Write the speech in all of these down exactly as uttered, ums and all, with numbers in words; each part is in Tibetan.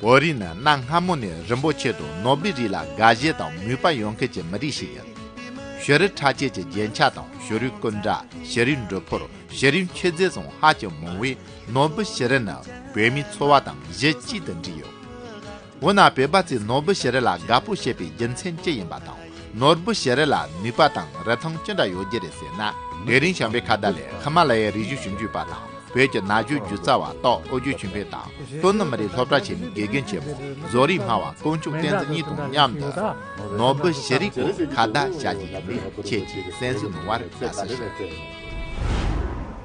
བོད་རིགས་ནི་གནའ་སྔ་མོ་ནས་རིན་པོ་ཆེ་དང་ནོར་བུའི་རིགས་ལ་དགའ་ཞེན་དང་མོས་པ་ཡོད་མཁན་གྱི་མི་རིགས་ཤིག་ཡིན། བྱུ་རུ་ཁྲ་ཆེན་གྱི་རྒྱན་ཆ་དང་བྱུ་རུའི་སྐུ་འདྲ། བྱུ་རུའི་འབྲུ་ཕོར། བྱུ་རུའི་མཆོད་རྫས་སོགས་ཧ་ཅང་མང་བས། ནོར་བུ་བྱུ་རུ་ནི་བོད་མིའི་འཚོ་བ་དང་གཞི་གཅིག་ཏུ་འདྲེས་ཡོད། འོ་ན་བོད་པ་ཚོས་ནོར་བུ་བྱུ་རུ་ལ་དགའ་པོ་བྱེད་པའི་རྒྱུ་མཚན་ཅི་ཡིན་པ་དང་། ནོར་བུ་བྱུ་རུ་ལ་ནུས་པ་དང་རིན་ཐང་ཅི་འདྲ་ཡོད་རྒྱུ་རེད་ཟེར་ན། དེ་རིང་བྱམས་པའི་ཁ་བརྡ་ལས་ཧི་མ་ལ་ཡའི་རིག་གཞུང་ཞིབ་འཇུག་པ་དང་བོད་ཀྱི་ན་གཞོན་སྒྱུ་རྩལ་བ་སྟག་ཨོ་རྒྱན་ཆོས་འཕེལ་དང་། ལྷོ་ནུབ་མི་རིགས་སློབ་གྲྭ་ཆེན་མོའི་དགེ་རྒན་ཆེན་མོ་བཟོ་རིག་སྨྲ་བ་དཀོན་མཆོག་བསྟན་འཛིན་གཉིས་དང་མཉམ་དུ་ནོར་བུ་བྱུ་རུའི་སྐོར་ཁ་བརྡ་བྱ་རྒྱུ་ཡིན་པས། ཁྱེད་ཀྱིས་གསན་གཟིགས་གནང་བར་དགའ་བསུ་ཞུ།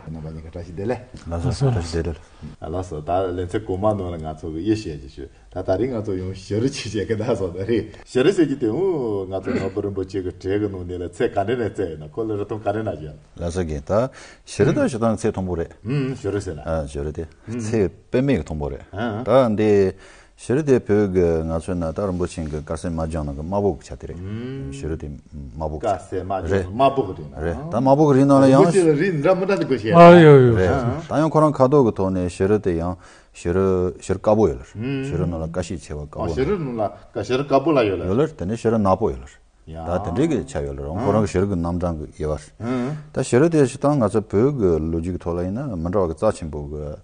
རྣམ་པ་གཉིས་ཀ་བཀྲ་ཤིས་བདེ་ལེགས། ལགས་སོ། བཀྲ་ཤིས་བདེ་ལེགས། ཨ་ལགས་སོ། ད་ལེ་ཚན་གོང་མ་ནང་ལ་ང་ཚོ་གི་དབྱེ་ཞིབ་ཅིག་ཞུ། ད་ད་རིང་ང་ཚོ་ཡང་བྱུ་རུ་ཅིག་བྱེད་ཀྱི་ད་སོ་ད་རེད། བྱུ་རུ་ཟེར་གྱི་དེ་འུ་ང་ཚོ་ནོར་བུ་རིན་པོ་ཆེ་གི་གྲས་ཀྱི་ནང་ནས་ལ་ཚད་ག་འདྲ་ནས་བཙལ་ཡོད་ན། ཁོ་ལ་རིན་ཐང་ག་འདྲ་ན་བྱོན། ལགས་སོ་རྒན། ད་བྱུ་རུ་ད་ཞེ་དྲག་ཚད་མཐོན་པོ་རེད། ཨུམ། བྱུ་རུ་ཟེར་ན། ཨ། བྱུ་རུ་དེ་ཚད་དཔེ་མེད་ཀྱི་མཐོན་པོ་རེད། ཨ། ད་འདི་བྱུ་རུ་དེ་བོད་ཀྱི་ང་ཚོའི་ན་ད་རིན་པོ་ཆེ་གི་དཀར་གསལ་དམར་ལྗང་ནང་གི་དམར་པོ་གི་ཆ་དེ་རེད། ཨུམ། བྱུ་རུ་དེ་དམར་པོ་གི་ཆ། དཀར་གསལ་དམར་ལྗང་རེད། དམར་པོ་གི་རིགས་ན། རེད། ད་དམར་པོ་གི་རིགས་ནང་ལ་ཡང་རིན་འདྲ་མི་འདྲ་དེ་དགོས་ཤེས། ཨ། ཡོད་ཡོད། རེད། ད་ཡང་ཁོ་རང་ཁ་དོག་གི་ཐོག་ནས་བྱུ་རུ་དེ་ཡང་བྱུ་རུ་བྱུ་རུ་དཀར་པོ་ཡོད་ལ། ཨུམ། བྱུ་རུ་ནང་ལ་ཀ་ཤས་ཆེ་བ་དཀར་པོ་ཡོད། བྱུ་རུ་ནང་ལ་ཀ་བྱུ་རུ་དཀར་པོ་ལ་ཡོད་ལ། ཡོད་ལ། དེ་ནས་བྱུ་རུ་ནག་པོ་ཡོད་ལ། ཡ། ད་དེ་འདྲའི་གི་ཆ་ཡོད་ལ་རང་ཁོ་རང་གི་བྱུ་རུ་གི་རྣམ་གྲངས་གི་དབྱེ་བ། ཨུམ། ད་བྱུ་རུ་དེ་སྤྱིར་བཏང་ང་ཚོ་བོད་གི་ལོ་རྒྱུས་གི་ཐོག་ལ་ཡིན་ན་མི་འདྲ་བ་གི་རྩ་ཆེན་པོ་གི་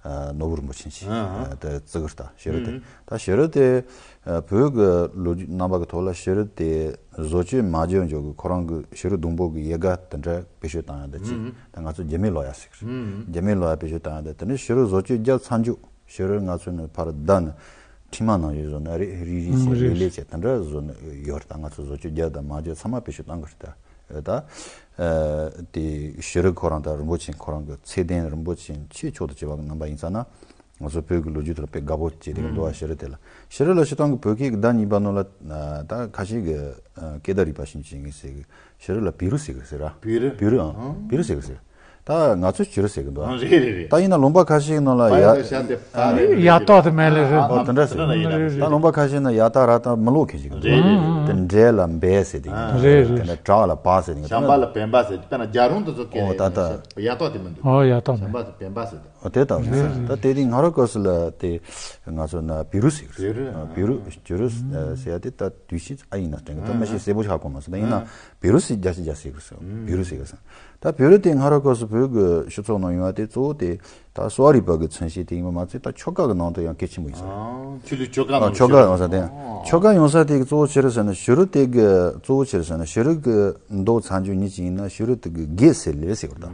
ཨ། ནོར་བུ་རིན་པོ་ཆེ་ཞིག་ཨ། ཨ། དེ་བརྩི་གི་རེད། ད་བྱུ་རུ་དེ། ཨུམ། ད་བྱུ་རུ་དེ་ཨ། བོད་གི་ལོ་རྒྱུས་རྣམ་པ་གི་ཐོག་ལ་བྱུ་རུ་དེ་བཟོ་བཅོས་མ་བྱས་འཇོག་གི་ཁོ་རང་གི་བྱུ་རུ་སྡོང་པོ་གི་ཡལ་ག་དེ་འདྲ་བེད་སྤྱོད་བཏང་ཡ་དེ་ཅིག་ཨུམ། ད་ང་ཚོ་རྒྱུ་མའི་ལོ་ཡ་ཟེར་གི་རེད། ཨུམ། རྒྱུ་མའི་ལོ་ཡ་བེད་སྤྱོད་བཏང་ཡ་དེ། དེ་ནས་བྱུ་རུ་བཟོ་བཅོས་བརྒྱབ་ཚར་འཇོག་བྱུ་རུ་ང་ཚོ་ནི་ཕར་བསྡད་ནས་ཁྲིག་མ་ནང་བཞིན་བཟོ་ནི་རེད། རིལ་རིལ་བྱས། ཨུམ། རེད། རིལ་རིལ་བྱས་དེ་འདྲ་བཟོ་ནི་ཡོད་རེད། ད་ང་ཚོ་བཟོ་བཅོས་བརྒྱབ་དང་མ་བརྒྱབ་ཚང་མ་བེད་སྤྱོད་བཏང་གི་རེད། ད་ད་ཨ། དེ་བྱུ་རུ་ཁོ་རང་ད་རིན་པོ་ཆེ་ཁོ་རང་གི་ཚད་ལྡན་རིན་པོ་ཆེ་ཆེས་མཆོག་ཏུ་གྱུར་པ་གི་རྣམ་པ་ཡིན་ཙང་ན། ང་ཚོ་བོད་ཀྱི་ལོ་རྒྱུས་དེ་ལ་དཔེ་དགའ་པོ་བྱེད་བསྡད་ཀྱི་འདུག་བ། བྱུ་རུ་དེ་ལ། བྱུ་རུ་ལ་སྤྱིར་བཏང་གི་བོད་སྐད་ཀྱི་བརྡ་གཉིས་པ་ནང་ལ་ད་ཁ་ཤས་ཀྱི་སྐད་བརྡ་རིག་པ་ཞིག་བྱེད་ཀྱི་ཟེར་གི། བྱུ་རུ་ལ་བི་རུ་ཟེར་གི་ཟེར་ར། བི་རུ། བི་རུ། ཨང་། བི་རུ་ཟེར་གི་ཟེར། ད་ང་ཚོས་བྱུ་རུ་ཟེར་གི་འདུག་ཨ། རེད་རེད་རེད། ད་ཡིན་ན་ལུང་པ་ཁ་ཤས་ནང་ལ་ཡ། ཡ་ཏོག་དེ་མེད་ལེ་རེད། ཨ། དེ་འདྲ་ཟེར། རེད་རེད། ད་ལུང་པ་ཁ་ཤས་ན་ཡ་ཏ་ར་ཏ་མི་ཀློག་མཁན་ཞིག་འདུག་རེད་རེད་རེད། དེ་འདྲ་ལ་འབད་ཟེར་དེ་ཡིན། རེད་རེད། དེ་འདྲ་བྲག་ལ་བ་ཟེར་དེ་ཡིན། བྱམས་པ་ལ་བན་པ་ཟེར། དཔེར་ན་རྒྱ་རོང་དེ་ཚོ་སྐད། ཨོ་ད་ད། ཡ་ཏོག་དེ་མི་འདུག་ཨོ་ཡ་ཏོག་མེད། བྱམས་པ་དེ་བན་པ་ཟེར་དེ། ཨོ་དེ་ལྟ་བུ་ཟེར། རེད་རེད། ད་དེ་དུས་ང་རང་སྐབས་སུ་ལ་དེ་ང་ཚོ་ན་བི་རུ་ཟེར་གི་རེད། བི་རུ། ཨ། བི་རུ་བྱུ་རུ་ཟེར་ཡ་དེ་ད་དུས་ཕྱིས་ཨ་ཡིན་ན་དྲན་གི། ད་མ་གཞི་གསལ་པོ་ཧ་གོ་མ་སོང་། ད་ཡིན་ན་བི་རུ་ཟེར་རྒྱ་ཆེ་རྒྱ་ཟེར་གི་རེད། བི་རུ་ཟེར་གི་རེད། ད་བི་རུ་དེ་ང་རང་སྐབས་སུ་བོད་ཀྱི་སྤྱི་ཚོགས་ནང་ཡོང་བ་དེ་གཙོ་བོ་དེ་ད་གསོ་བ་རིག་པ་གི་མཚོན་བྱེད་དེ་ཡིན་པ་མ་ཚད་ད་ཆོ་ག་གི་ནང་དུ་ཡང་གལ་ཆེན་པོ་ཡིན་ས་རེད། ཨ། ཆོས་ལུགས་ཆོ་ག། ཨ། ནང་ཆོ་ག་ཡོང་ས་དེ་ཡང་། ཨ། ཆོ་ག་ཡོང་ས་དེ་གི་གཙོ་བོ་ཆི་རེད་ཟེར་ན། བྱུ་རུ་དེ་གི་གཙོ་བོ་ཆི་རེད་ཟེར་ན། བྱུ་རུ་གི་མདོག་མཚན་བྱང་ཉིད་ཅིག་ཡིན་ན་བྱུ་རུ་དེ་གི་གེགས་སེལ་ལེ་ཟེར་བ་དང་།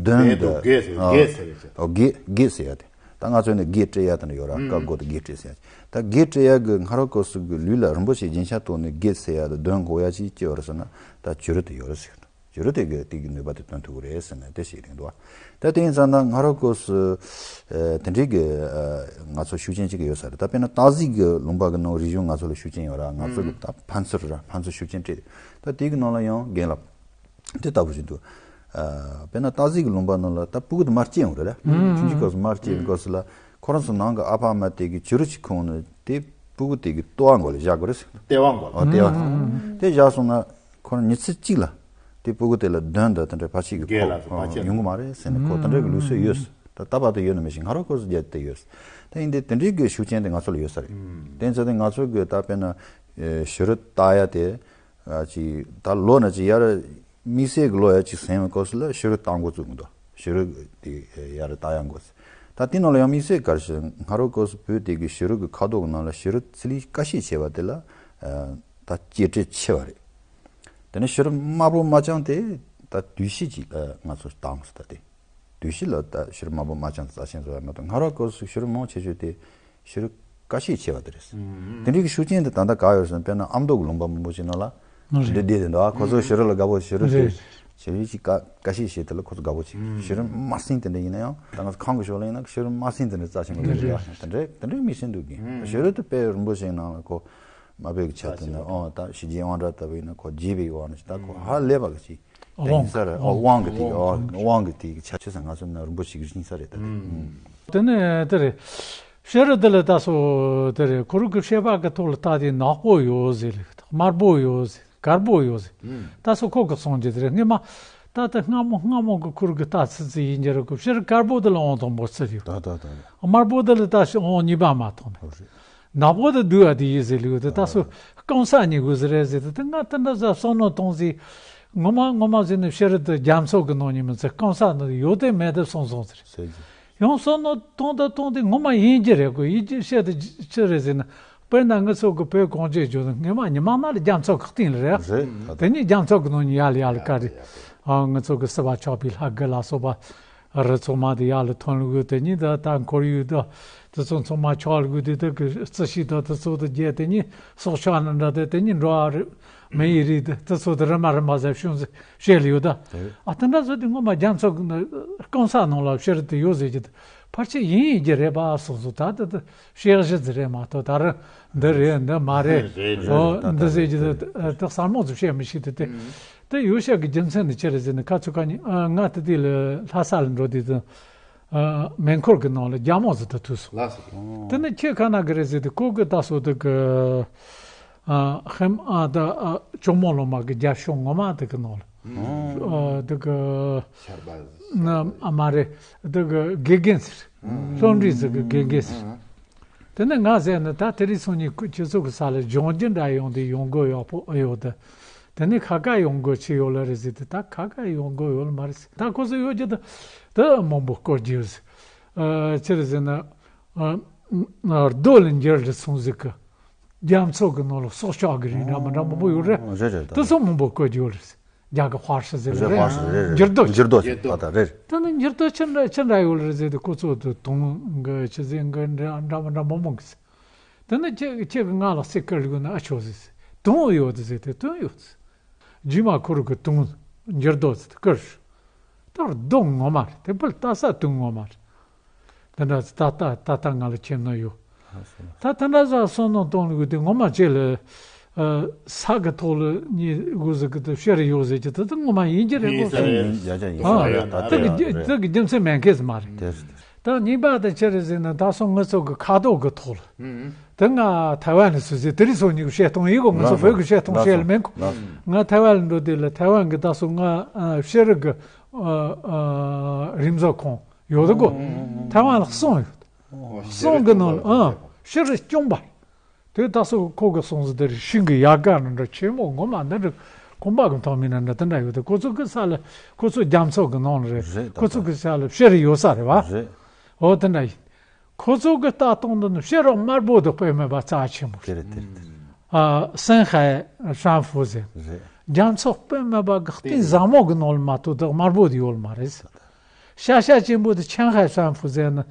གདོན་དེ་དང་། གེགས་སེལ། ཨ། གེགས་སེལ་ལེ་ཟེར། ཨོ་གེགས་གེགས་སེལ་ཡ་དེ། ད་ང་ཚོ་ནི་གེགས་སྤྲད་ཡ་དེ་འདྲ་ཡོད་ར། ཨུམ། བཀའ་བསྒོ་དང་གེགས་སྤྲད་ཟེར་ཡ། ད་གེགས་སྤྲད་ཡ་གི་ང་རང་སྐབས་སུ་གི་ལུས་ལ་རིན་པོ་ཆེ་རྒྱན་ཆ་གཏོར་ནས་གེགས་སེལ་ཡ་དང་གདོན་འགོག་ཡ་ཅིག་ཅི་ཡོད་རེད་ཟེར་ན། ད་བྱུ་རུ་དེ་ཡོད་རེད་ཟེར། བྱུ་རུ་དེ་གི་དེ་གི་ནུས་པ་དེ་སྟོན་ཐུབ་ཀྱི་རེད་ཟེར་ནས་དེ་ཞིག་རེད་འདུག་བ། ད་དེ་ཡིན་ཙང་ན་ང་རང་སྐབས་སུ་ཨ་དེ་འདྲའི་གི་ཨ་ང་ཚོ་ཤུགས་རྐྱེན་ཅིག་ཡོད་ས་རེད། ད་དཔེར་ན་སྟག་གཟིག་གི་ལུང་པ་གི་ནང་རིག་གཞུང་ང་ཚོ་ལ་ཤུགས་རྐྱེན་ཡོད་ར། ང་ཚོ་གི་ད་ཕན་ཚུན་ར་ཕན་ཚུན་ཤུགས་རྐྱེན་སྤྲད། ད་དེ་གི་ནང་ལ་ཡང་རྒན་ལགས། དེ་ལྟ་བུ་ཞིག་འདུག་ཨ་དཔེར་ན་སྟག་གཟིག་གི་ལུང་པ་ནང་ལ་ད་སྤུ་གུ་དེ་མར་སྐྱེས་ཡོང་རེད་ལ། ཨུམ། ཆུང་ཆུང་སྐབས་སུ་མར་སྐྱེས་པའི་སྐབས་སུ་ལ་ཁོ་རང་ཚོ་ནང་གི་ཨ་ཕ་ཨ་མ་དེ་གི་བྱུ་རུ་ཅིག་ཁུར་ནས་དེ་སྤུ་གུ་དེ་གི་ལྟོ་བ་མགོ་ལ་བཞག་དགོས་རེད་ཟེར། ལྟོ་བ་མགོ་ལ། ཨོ་ལྟོ་བ། ཨུམ། དེ་བཞག་སོང་ན་ཁོ་རང་ཉི་ཚེ་གཅིག་ལ་དེ་སྤུ་གུ་དེ་ལ་གདོན་དང་དེ་འདྲ་ཕལ་ཆེར་གི་གེགས་ལ་སོགས་ཕལ་ཆེར་ཡོང་གི་མ་རེད་ཟེར་ནས་ཁོ་དེ་འདྲ་གི་ལུགས་སྲོལ་ཡོད་ཟེར། ད་ལྟ་བར་དུ་ཡོད་ན་མི་ཤེས། ང་རང་སྐབས་སུ་རྒྱུད་དེ་ཡོད་ཟེར། ད་ཡིན་དེ་དེ་འདྲའི་གི་ཤུགས་རྐྱེན་དེ་ང་ཚོ་ལ་ཡོད་ས་རེད། ཨུམ། དེ་ཚོ་དེ་ང་ཚོ་གི་ད་དཔེར་ན་ཨེ་བྱུ་རུ་ལྟ་ཡ་དེ། ཨ་ཅིག་ད་ལོ་ན་ཅིག་ཡར་དམིགས་བསལ་གྱི་ལོ་ཡ་ཅིག་ཟིན་བའི་སྐབས་སུ་ལ་བྱུ་རུ་བཏང་འགོ་བཙུགས་གི་འདུག་བྱུ་རུ་དེ་ཡར་བཏང་ཡ་འགོ་ཚུགས། ད་དེ་ནང་ལ་ཡང་དམིགས་བསལ་ག་རེ་ཞིག་ང་རང་སྐབས་སུ་བོད་དེ་གི་བྱུ་རུ་གི་ཁ་དོག་གི་ནང་ལ་བྱུ་རུ་ཚི་ལི་ཀ་ཤས་ཆེ་བ་དེ་ལ་ཨ་ད་སྐྱེད་གྲོས་ཆེ་བ་རེད། དེ་ནས་བྱུ་རུ་དམར་པོ་དམར་ལྗང་དེ་ད་དུས་ཕྱིས་ཅིག་ཨ་ང་ཚོ་བཏང་སོང་། ད་དེ་དུས་ཕྱིས་ལ་ད་བྱུ་རུ་དམར་པོ་དམར་ལྗང་རྩ་ཆེན་བཟོ་ཡ་མ་གཏོགས། ང་རང་སྐབས་སུ་བྱུ་རུ་མང་ཆེ་ཤོས་དེ་བྱུ་རུ་ཀ་ཤས་ཆེ་བ་དེ་རེད། ཨུམ། དེ་འདྲའི་གི་ཤུགས་རྐྱེན་དེ་ད་ལྟ་ག་ཡོད་ཟེར་ན། དཔེར་ན་ཨ་མདོ་གི་ལུང་པ་མང་པོ་ཞིག་ནང་ལ་རེད། འདི་བསྡད་དེ་འདུག་ཁོ་ཚོ་བྱུ་རུ་ལ་དགའ་པོ། བྱུ་རུ་དེ་རེད། བྱུ་རུ་ཅིག་ཀ་ཀ་ཤས་ཤིག་དེ་ལ་ཁོ་ཚོ་དགའ་པོ་བྱེད། ཨུམ། བྱུ་རུ་དམར་སེང་དེ་འདྲ་ཡིན་ན་ཡང་། ད་ང་ཚོ་ཁམས་གི་ཕྱོགས་ལ་ཡིན་ན་བྱུ་རུ་དམར་སེང་དེ་འདྲ་རྩ་ཆེན་པོ་རེད། རེད། དེ་འདྲའི་དེ་འདྲའི་དམིགས་བསལ་འདུག་གི། ཨུམ། བྱུ་རུ་དེ་དཔེ་རིན་པོ་ཆེ་ནང་ལ་ཁོ་དམར་པོའི་གི་ཆ་དེ་ནི། ཨོ་ད་ཞི་རྒྱས་དབང་དྲག་ལྟ་བུ་ཡིན་ན་ཁོ་རྒྱས་པའི་དབང་ནི་ད་ཁོ་ཧ་ལས་པ་གི་ཅིག་དབང་གི་ས་རེད། ཨོ་དབང་གི་དེ་གི། ཨོ་དབང་གི་དེ་གི་ཆ་ཆེ་ས་ང་ཚོ་ན་རིན་པོ་ཆེ་གི་རིན་ས་རེད་ད་དེ། ཨུམ། དེ་ནས་དེ་རེད། བྱུ་རུ་འདི་ལ་ད་སོ་དེ་རེད། ཁོ་རང་གི་བྱེད་པ་གི་ཐོག་ལ་ལྟ་དེ་ནག་པོ་ཡོད་ཟེར་ལེ། དམར་པོ་ཡོད་ཟེར། དཀར་པོ་ཡོད་ཟེར། ཨུམ། ད་སོ་ཁོ་གི་གསུང་རྒྱུ་དེ་རེད། སྔོན་མ་ད་ལྟ་སྔ་མོ་སྔ་མོ་གི་ཁོ་རང་གི་ལྟ་ཚུལ་ཚུལ་ཡིན་རྒྱུ་རེད་གི། བྱུ་རུ་དཀར་པོ་དེ་ལ་དབང་དང་པོ་བརྩི་ཡོད། ད་ད་ད་ད། དམར་པོ་དེ་ལ་ད་དབང་གཉིས་པ་མ་ཐོག་ནས། ཨོ་རེད། ནག་པོ་དེ་སྡུག་པ་དེ་ཡིན་ཟེར་ལུགས་དེ་ད་སོ་རྐང་ས་ཉིད་དགོས་ཟེར་རེད་ཟེར་དེ་དེ་ང་དེ་འདྲ་ཟ་བསམ་མནོ་གཏོང་ཟིག་ངོ་མ་ངོ་མ་ཟེར་ནས་ཕྱི་རུ་དེ་རྒྱ་མཚོ་གི་ནང་ཉིད་མི་ཚེ་རྐང་ས་ནི་ཡོད་དེ་མེད་དེ་སོང་སོང་ཟེར། ཡང་བསམ་མནོ་གཏོང་དང་གཏོང་དེ་ངོ་མ་ཡིན་གྱི་རེད་གོ་ཡིན་གྱི་བཤད་དེ་ཅི་རེད་ཟེར་ན། དཔེར་ན་ངེད་ཚོ་གི་བོད་གངས་ཅན་ལྗོངས་སུ་སྔས་མ་ཉི་མ་ནག་ལ་རྒྱ་མཚོ་ཁག་སྟེང་ལ་རེད། རེད་ད། དེ་ནས་རྒྱ་མཚོ་གི་ནང་ནས་ཡར་ལ་ཡར་ལ་བཀར་རེད། ཨ་ངེད་ཚོ་གི་སྲིད་པ་ཆགས་པའི་ལྷ་དགུ་ལ་སོགས་པ་རི་ཚང་མ་དེ་ཡར་ལ་ཐོན་ལ་དགོས་དེ་ཉིད་དུ་ད་ཁོར་ཡུག་དུ་དེ་ཚོ་ཚང་མ་ཆགས་ལ་དགོས་དེ་དེ་གི་རྩི་ཤིང་དང་དེ་ཚོ་དུ་རྒྱས་དེ་ཉིད་སྲོག་ཆགས་ནི་འདྲ་དེ་དེ་ཉིད་འགྲོ་བ་རེད། མི་ཡི་རིགས་དེ་དེ་ཚོ་དུ་རི་མ་རི་མ་ཟེར་ཤུང་ཟེར་བཤད་ལ་ཡོད་ད། ཨ་དེ་འདྲ་ཚོ་དེ་ངོ་མ་རྒྱ་མཚོ་གི་རྐང་ས་ནང་ལ་ཕྱི་རུ་དེ་ཡོད་ཟེར་གྱི་དེ། ཕལ་ཆེར་ཡིན་ཡིན་གྱི་རེད་པ་སོགས་སུ་ད་ལྟ་དུ་བཤད་གཞི་ཟིག་རེད་མ་གཏོགས་ད་རུང་འདི་རེད་འདི་མ་རེད། རེད་རེད་ཨོ་ད་འདི་ད་ཟེར་གྱི་རེད་དུ་རེད་རེད། དུ་གསར་མོ་ཟིག་བཤད་མི་ཤེས་དུ་དེ། ཨུ། དེ་ཡོད་ཤག་གི་རྒྱུ་མཚན་ནི་ཅི་རེད་ཟེར་ན་ཁ་ཚུ་ཁ་ཉིན་ཨ་ང་དེ་དུས་ལ་ལྷ་ས་ལ་འགྲོ་དུས་དུ་ཨ་མེ་འཁོར་གི་ནང་ལ་རྒྱ་མོ་ཟིག་ཏུ་ཐུག་སོང་། ལགས་སོ། དེ་ནི་ཁྱེད་ཁ་ན་གི་རེད་ཟེར་དུ་ཁོ་གི་ད་སོ་དུ་གི་ཨ་ཧེམ་ཨ་ད་ཨ་ཇོ་མོ་ལོ་མ་གི་རྒྱབ་ཤོག་ངོ་མ་དེ་གི་ནང་ལ་ཨ་དེ་གི་ཤར་པ། ན་ཨ་མ་རེད། དེ་གི་དགེ་རྒན་ཟེར། སློབ་འབྲིང་ཟེར་གི་དགེ་རྒན་ཟེར། དེ་ནས་ང་ཟེར་ནི་ད་དེ་རིང་སང་ཉིན་ཁྱེད་ཚོ་གི་ས་ལ་སྦྱོང་རྒྱུ་འདྲ་ཡོང་དུས་ཡོང་དགོས་ཡག་པོ་ཨེ་ཡོད་དེ། དེ་ནས་ཁ་ཁ་ཡོང་དགོས་ཆེ་ཡོད་ལ་རེད་ཟེར་དུས་ད་ཁ་ཁ་ཡོང་དགོས་ཡོད་ལ་མ་རེད་ཟེར། ད་ཁོ་ཚོ་ཡོད་རྒྱུ་དེ་དེ་མང་པོ་བཀོད་རྒྱུ་ཟེར། ཨ་ཅི་རེད་ཟེར་ན། ཨ་རྡོ་ལ་འགྱུར་རེད་སོང་ཟིག་གི་རྒྱ་མཚོ་གི་ནང་ལ་སྲོག་ཆགས་གི་རིགས་འདྲ་མི་འདྲ་མང་པོ་ཡོད་རེད། རེད་རེད་ད། དེ་ཚོ་མང་པོ་བཀོད་རྒྱུ་ཡོད་རེད། རྒྱ་གི་ཧྭ་ཧྲི་ཟེར་རེད་རེད་ཧྭ་ཧྲི་རེད་རེད། འགྱུར་རྡོ་འགྱུར་རྡོ་ཅིག་ད་ད་རེད། དེ་ནི་འགྱུར་རྡོ་ཅི་འདྲ་ཅི་འདྲ་ཡོད་རེད་ཟེར་དུས་ཁོ་ཚོ་དུ་དུང་གི་ཆུ་ཟེར་གི་འདྲ་འདྲ་མི་འདྲ་མང་མང་གི་ཟེར། དེ་ནི་ཁྱེད་ཁྱེད་གི་ང་ལ་སེ་ཀར་ཡོད་ན་ཨ་ཆོག་ཟེར་ཟེར་དུང་ཡོད་དུ་ཟེར་དུས་དུང་ཡོད་ཟེར། རྗེས་མ་ཁོ་རུ་གི་དུང་འགྱུར་རྡོ་ཟེར་དུ་ཀར་ཞུ། ད་རྡོ་ངོ་མ་རེད་དེ་བུ་ལྟ་ས་དུང་ངོ་མ་རེད། དེ་འདྲ་ད་ལྟ་ད་ལྟ་ང་ལ་ཁྱེད་ནོ་ཡོད། ད་ད་འདྲ་ཟ་སོང་ནོ་གཏོང་ལུགས་དེ་ངོ་མ་ཅེ་ལ། ས་གི་ཐོག་ལ་ཉི་དགུ་ཟིག་གི་དུ་ཤེར་ཡོད་ཟེར་གྱི་དེ་དུ་ངོ་མ་ཡིན་གྱི་རེད་གོ་ཡིན་ས་རེད། ཡིན་ཡ་ཡིན་ས་རེད་ད་ལྟ་དེ་གི་ཡ་རེད། དེ་གི་རྒྱུ་མཚན་མེད་མཁན་ཟིག་མ་རེད། དེ་རེད། ད་གཉིས་པ་དེ་ཅི་རེད་ཟེར་ན་ད་སོང་ང་ཚོ་གི་ཁ་དོག་གི་ཐོག་ལ། དེ་ང་ཐའེ་ཝན་ལ་སུ་ཟེར་དེ་རིང་སོང་ཉིད་གི་བཤད་སྟངས་ཡིན་གོ་ང་ཚོ་བོད་གི་བཤད་སྟངས་བཤད་ལ་མེད་གོ་ང་ཐའེ་ཝན་ལ་འགྲོ་དུས་ལ་ཐའེ་ཝན་གི་ད་སོང་ང་ཤེར་གི་རིམ་བཟོ་ཁང་ཡོད་གོ་ཐའེ་ཝན་ལ་གསུམ་ཡོད། གསུམ་གི་ནང་ལ་ཨང་ཤེར་སྐྱོང་པ། དེ་ད་སོ་ཁོ་གི་སོང་ཟིག་དེ་རེད་ཤིང་གི་ཡལ་ག་ནི་འདྲ་ཆེན་མོ་ངོ་མ་འདི་འདྲ་ཁང་པ་གི་མཐོང་མིན་ན་འདྲ་དེ་འདྲ་ཡོད་དེ་ཁོ་ཚོ་གི་ས་ལ་ཁོ་ཚོ་རྒྱ་མཚོ་གི་ནང་ལ་རེད། རེད་ད་ཁོ་ཚོ་གི་ས་ལ་ཤེར་ཡོད་ས་རེད་བ། རེད། འོ་དེ་འདྲ་ཡིན། ཁོ་ཚོ་གི་ལྟ་སྟངས་འདི་ནི་ཤེར་རོགས་དམར་པོ་དེ་དཔེ་མེད་པ་རྩ་ཆེན་པོ་དེ་རེད། དེ་རེད་དེ་རེད། ཨ་སན་ཧའེ་ཧྲན་ཧྥུ་ཟེར། རེད། རྒྱ་མཚོ་དཔེ་མེད་པ་གི་གཏིང་ཟབ་མོ་གི་ནང་ལ་མ་གཏོགས་དེ་དམར་པོ་དེ་ཡོད་མ་རེད། ཤ་ཤ་ཆེན་པོ་དེ་ཆན་ཧའེ་ཧྲན་ཧྥུ་ཟེར་ནི་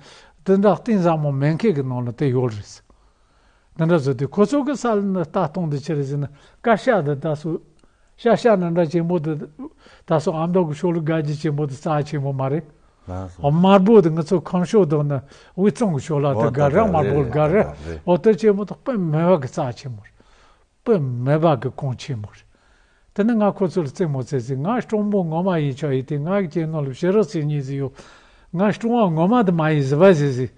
དེ་འདྲ་གཏིང་ཟབ་མོ་མེད་མཁན་གི་ནང་ལ་དེ་ཡོད་རེད། འདི་འདྲ་བཟོས་ཏེ་ཁོ་ཚོ་གི་ས་ལ་ནི་ལྟ་སྟངས་འདི་ཆི་རེད་ཟེར་ན་དཀར་ཤ་འདི་ད་སུ་ཤ་ཤ་ནི་འདྲ་ཆེན་པོ་འདི་ད་སུ་ཨ་མདོ་གི་ཤོ་ལུ་དགའ་རྒྱུ་ཆེན་པོ་འདི་རྩ་ཆེན་པོ་མ་རེད། ལགས་སོ། དམར་པོ་འདི་ང་ཚོ་ཁམས་ཕྱོགས་འདི་ནི་དབུས་གཙང་གི་ཤོ་ལ་འདི་དགའ་རེད། དམར་པོ་ལ་དགའ་རེད། འོ་དེ་ཆེན་པོ་འདི་དཔེ་མེད་པ་གི་རྩ་ཆེན་པོ་རེད། དཔེ་མེད་པ་གི་གོང་ཆེན་པོ་རེད། དེ་ནི་ང་ཁོ་ཚོ་ལ་རྩེད་མོ་རྩེ་ཟིག་ང་སྤྲང་པོ་ངོ་མ་ཡིན་ཆོག་ཡིན་ཏེ་ངའི་རྒྱལ་ནང་ལ་ཕྱི་རོལ་ཚིག་གཉིས་ཟིག་ཡོད། ང་སྤྲང་བ་ངོ་མ་དེ་མ་ཡིན་ཟི་བ་ཟིག་ཟིག་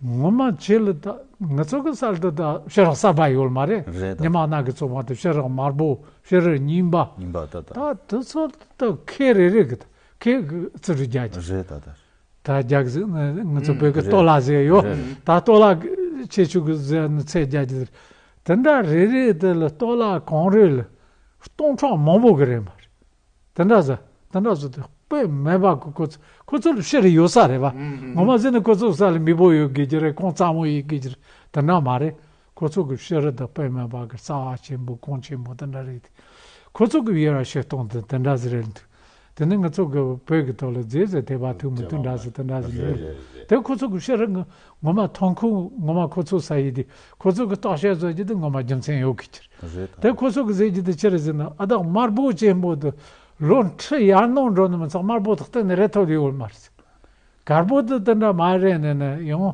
ངོ་མ་ཆེ་ལ་ད་ང་ཚོ་གི་སལ་དུ་ད་ཕྱི་རོལ་གསར་པ་ཡོད་མ་རེད། རེད་ད། ཉི་མ་ནག་གི་ཚོགས་པ་དེ་ཕྱི་རོལ་དམར་པོ་ཕྱི་རོལ་རྙིང་པ། རྙིང་པ་ད་ད། ད་དེ་ཚོ་ད་ཁེ་རེ་རེ་གི་ཁེ་གི་རྩི་རུ་རྒྱག་རྒྱུ། རེད་ད་ད། ད་རྒྱག་ཟིག་ང་ཚོ་བོད་གི་ལྟོ་ལ་ཟེར་ཡོད། ད་ལྟོ་ལ་ཆེ་ཆུ་གི་ཟེར་ནི་ཚད་རྒྱག་རྒྱུ་དེ་འདྲ་རེ་རེ་དེ་ལ་ལྟོ་ལ་གང་རེ་ལ་སྟོང་ཕྲག་མང་པོ་གི་རེད་མ་རེད། དེ་འདྲ་ཟེར་དེ་འདྲ་ཟེར་དེ་དཔེ་མེད་པ་གི་ཁོ་ཚོ་ཁོ་ཚོ་ལ་ཕྱི་རུ་ཡོད་ས་རེད་བ། ངོ་མ་ཟེར་ན་ཁོ་ཚོ་ས་ལ་མི་བོ་ཡོད་དགོས་ཀྱི་རེད། ཁོང་གཙང་མོ་ཡོད་དགོས་ཀྱི་རེད། དེ་འདྲ་མ་རེད། ཁོ་ཚོ་གི་ཕྱི་རུ་དང་དཔེ་མེད་པ་གི་རྩ་བ་ཆེན་པོ་གོང་ཆེན་པོ་དེ་འདྲ་རེད། ཁོ་ཚོ་གི་ཡོད་ར་ཤེས་སྟོང་དེ་དེ་འདྲ་ཟེར་རེད་འདུག་དེ་ནི་ང་ཚོ་གི་བོད་ཀྱི་ཐོག་ལ་རྫས་ཟེར་དེ་བ་ཐུག་མི་ཐུག་འདྲ་ཟེར་དེ་འདྲ་ཟེར་རེད། དེ་ཁོ་ཚོ་གི་ཕྱི་རུ་ངོ་མ་ཐོང་ཁུ་ངོ་མ་ཁོ་ཚོ་ས་ཡི་དེ་ཁོ་ཚོ་གི་བརྟག་དཔྱད་བཟོ་རྒྱུ་དེ་ངོ་མ་རྒྱུ་མཚན་ཡོད་གི་ཁྱེར། དེ་ཁོ་ཚོ་གི་ཟེར་རྒྱུ་དེ་ཅི་རེད་ཟེར་ན་ཨ་དག་དམར་པོ་ཅན་པོ་དེ་ལོ་ཁྲི་ཡར་ནང་འགྲོ་ནི་མི་ཚང་དམར་པོ་དེ་གཏན་ནས་རེད་ཐོབ་ཡོད་མ་རེད། དཀར་པོ་དེ་དེ་འདྲ་མ་རེད་ནས་ནས་ཡང་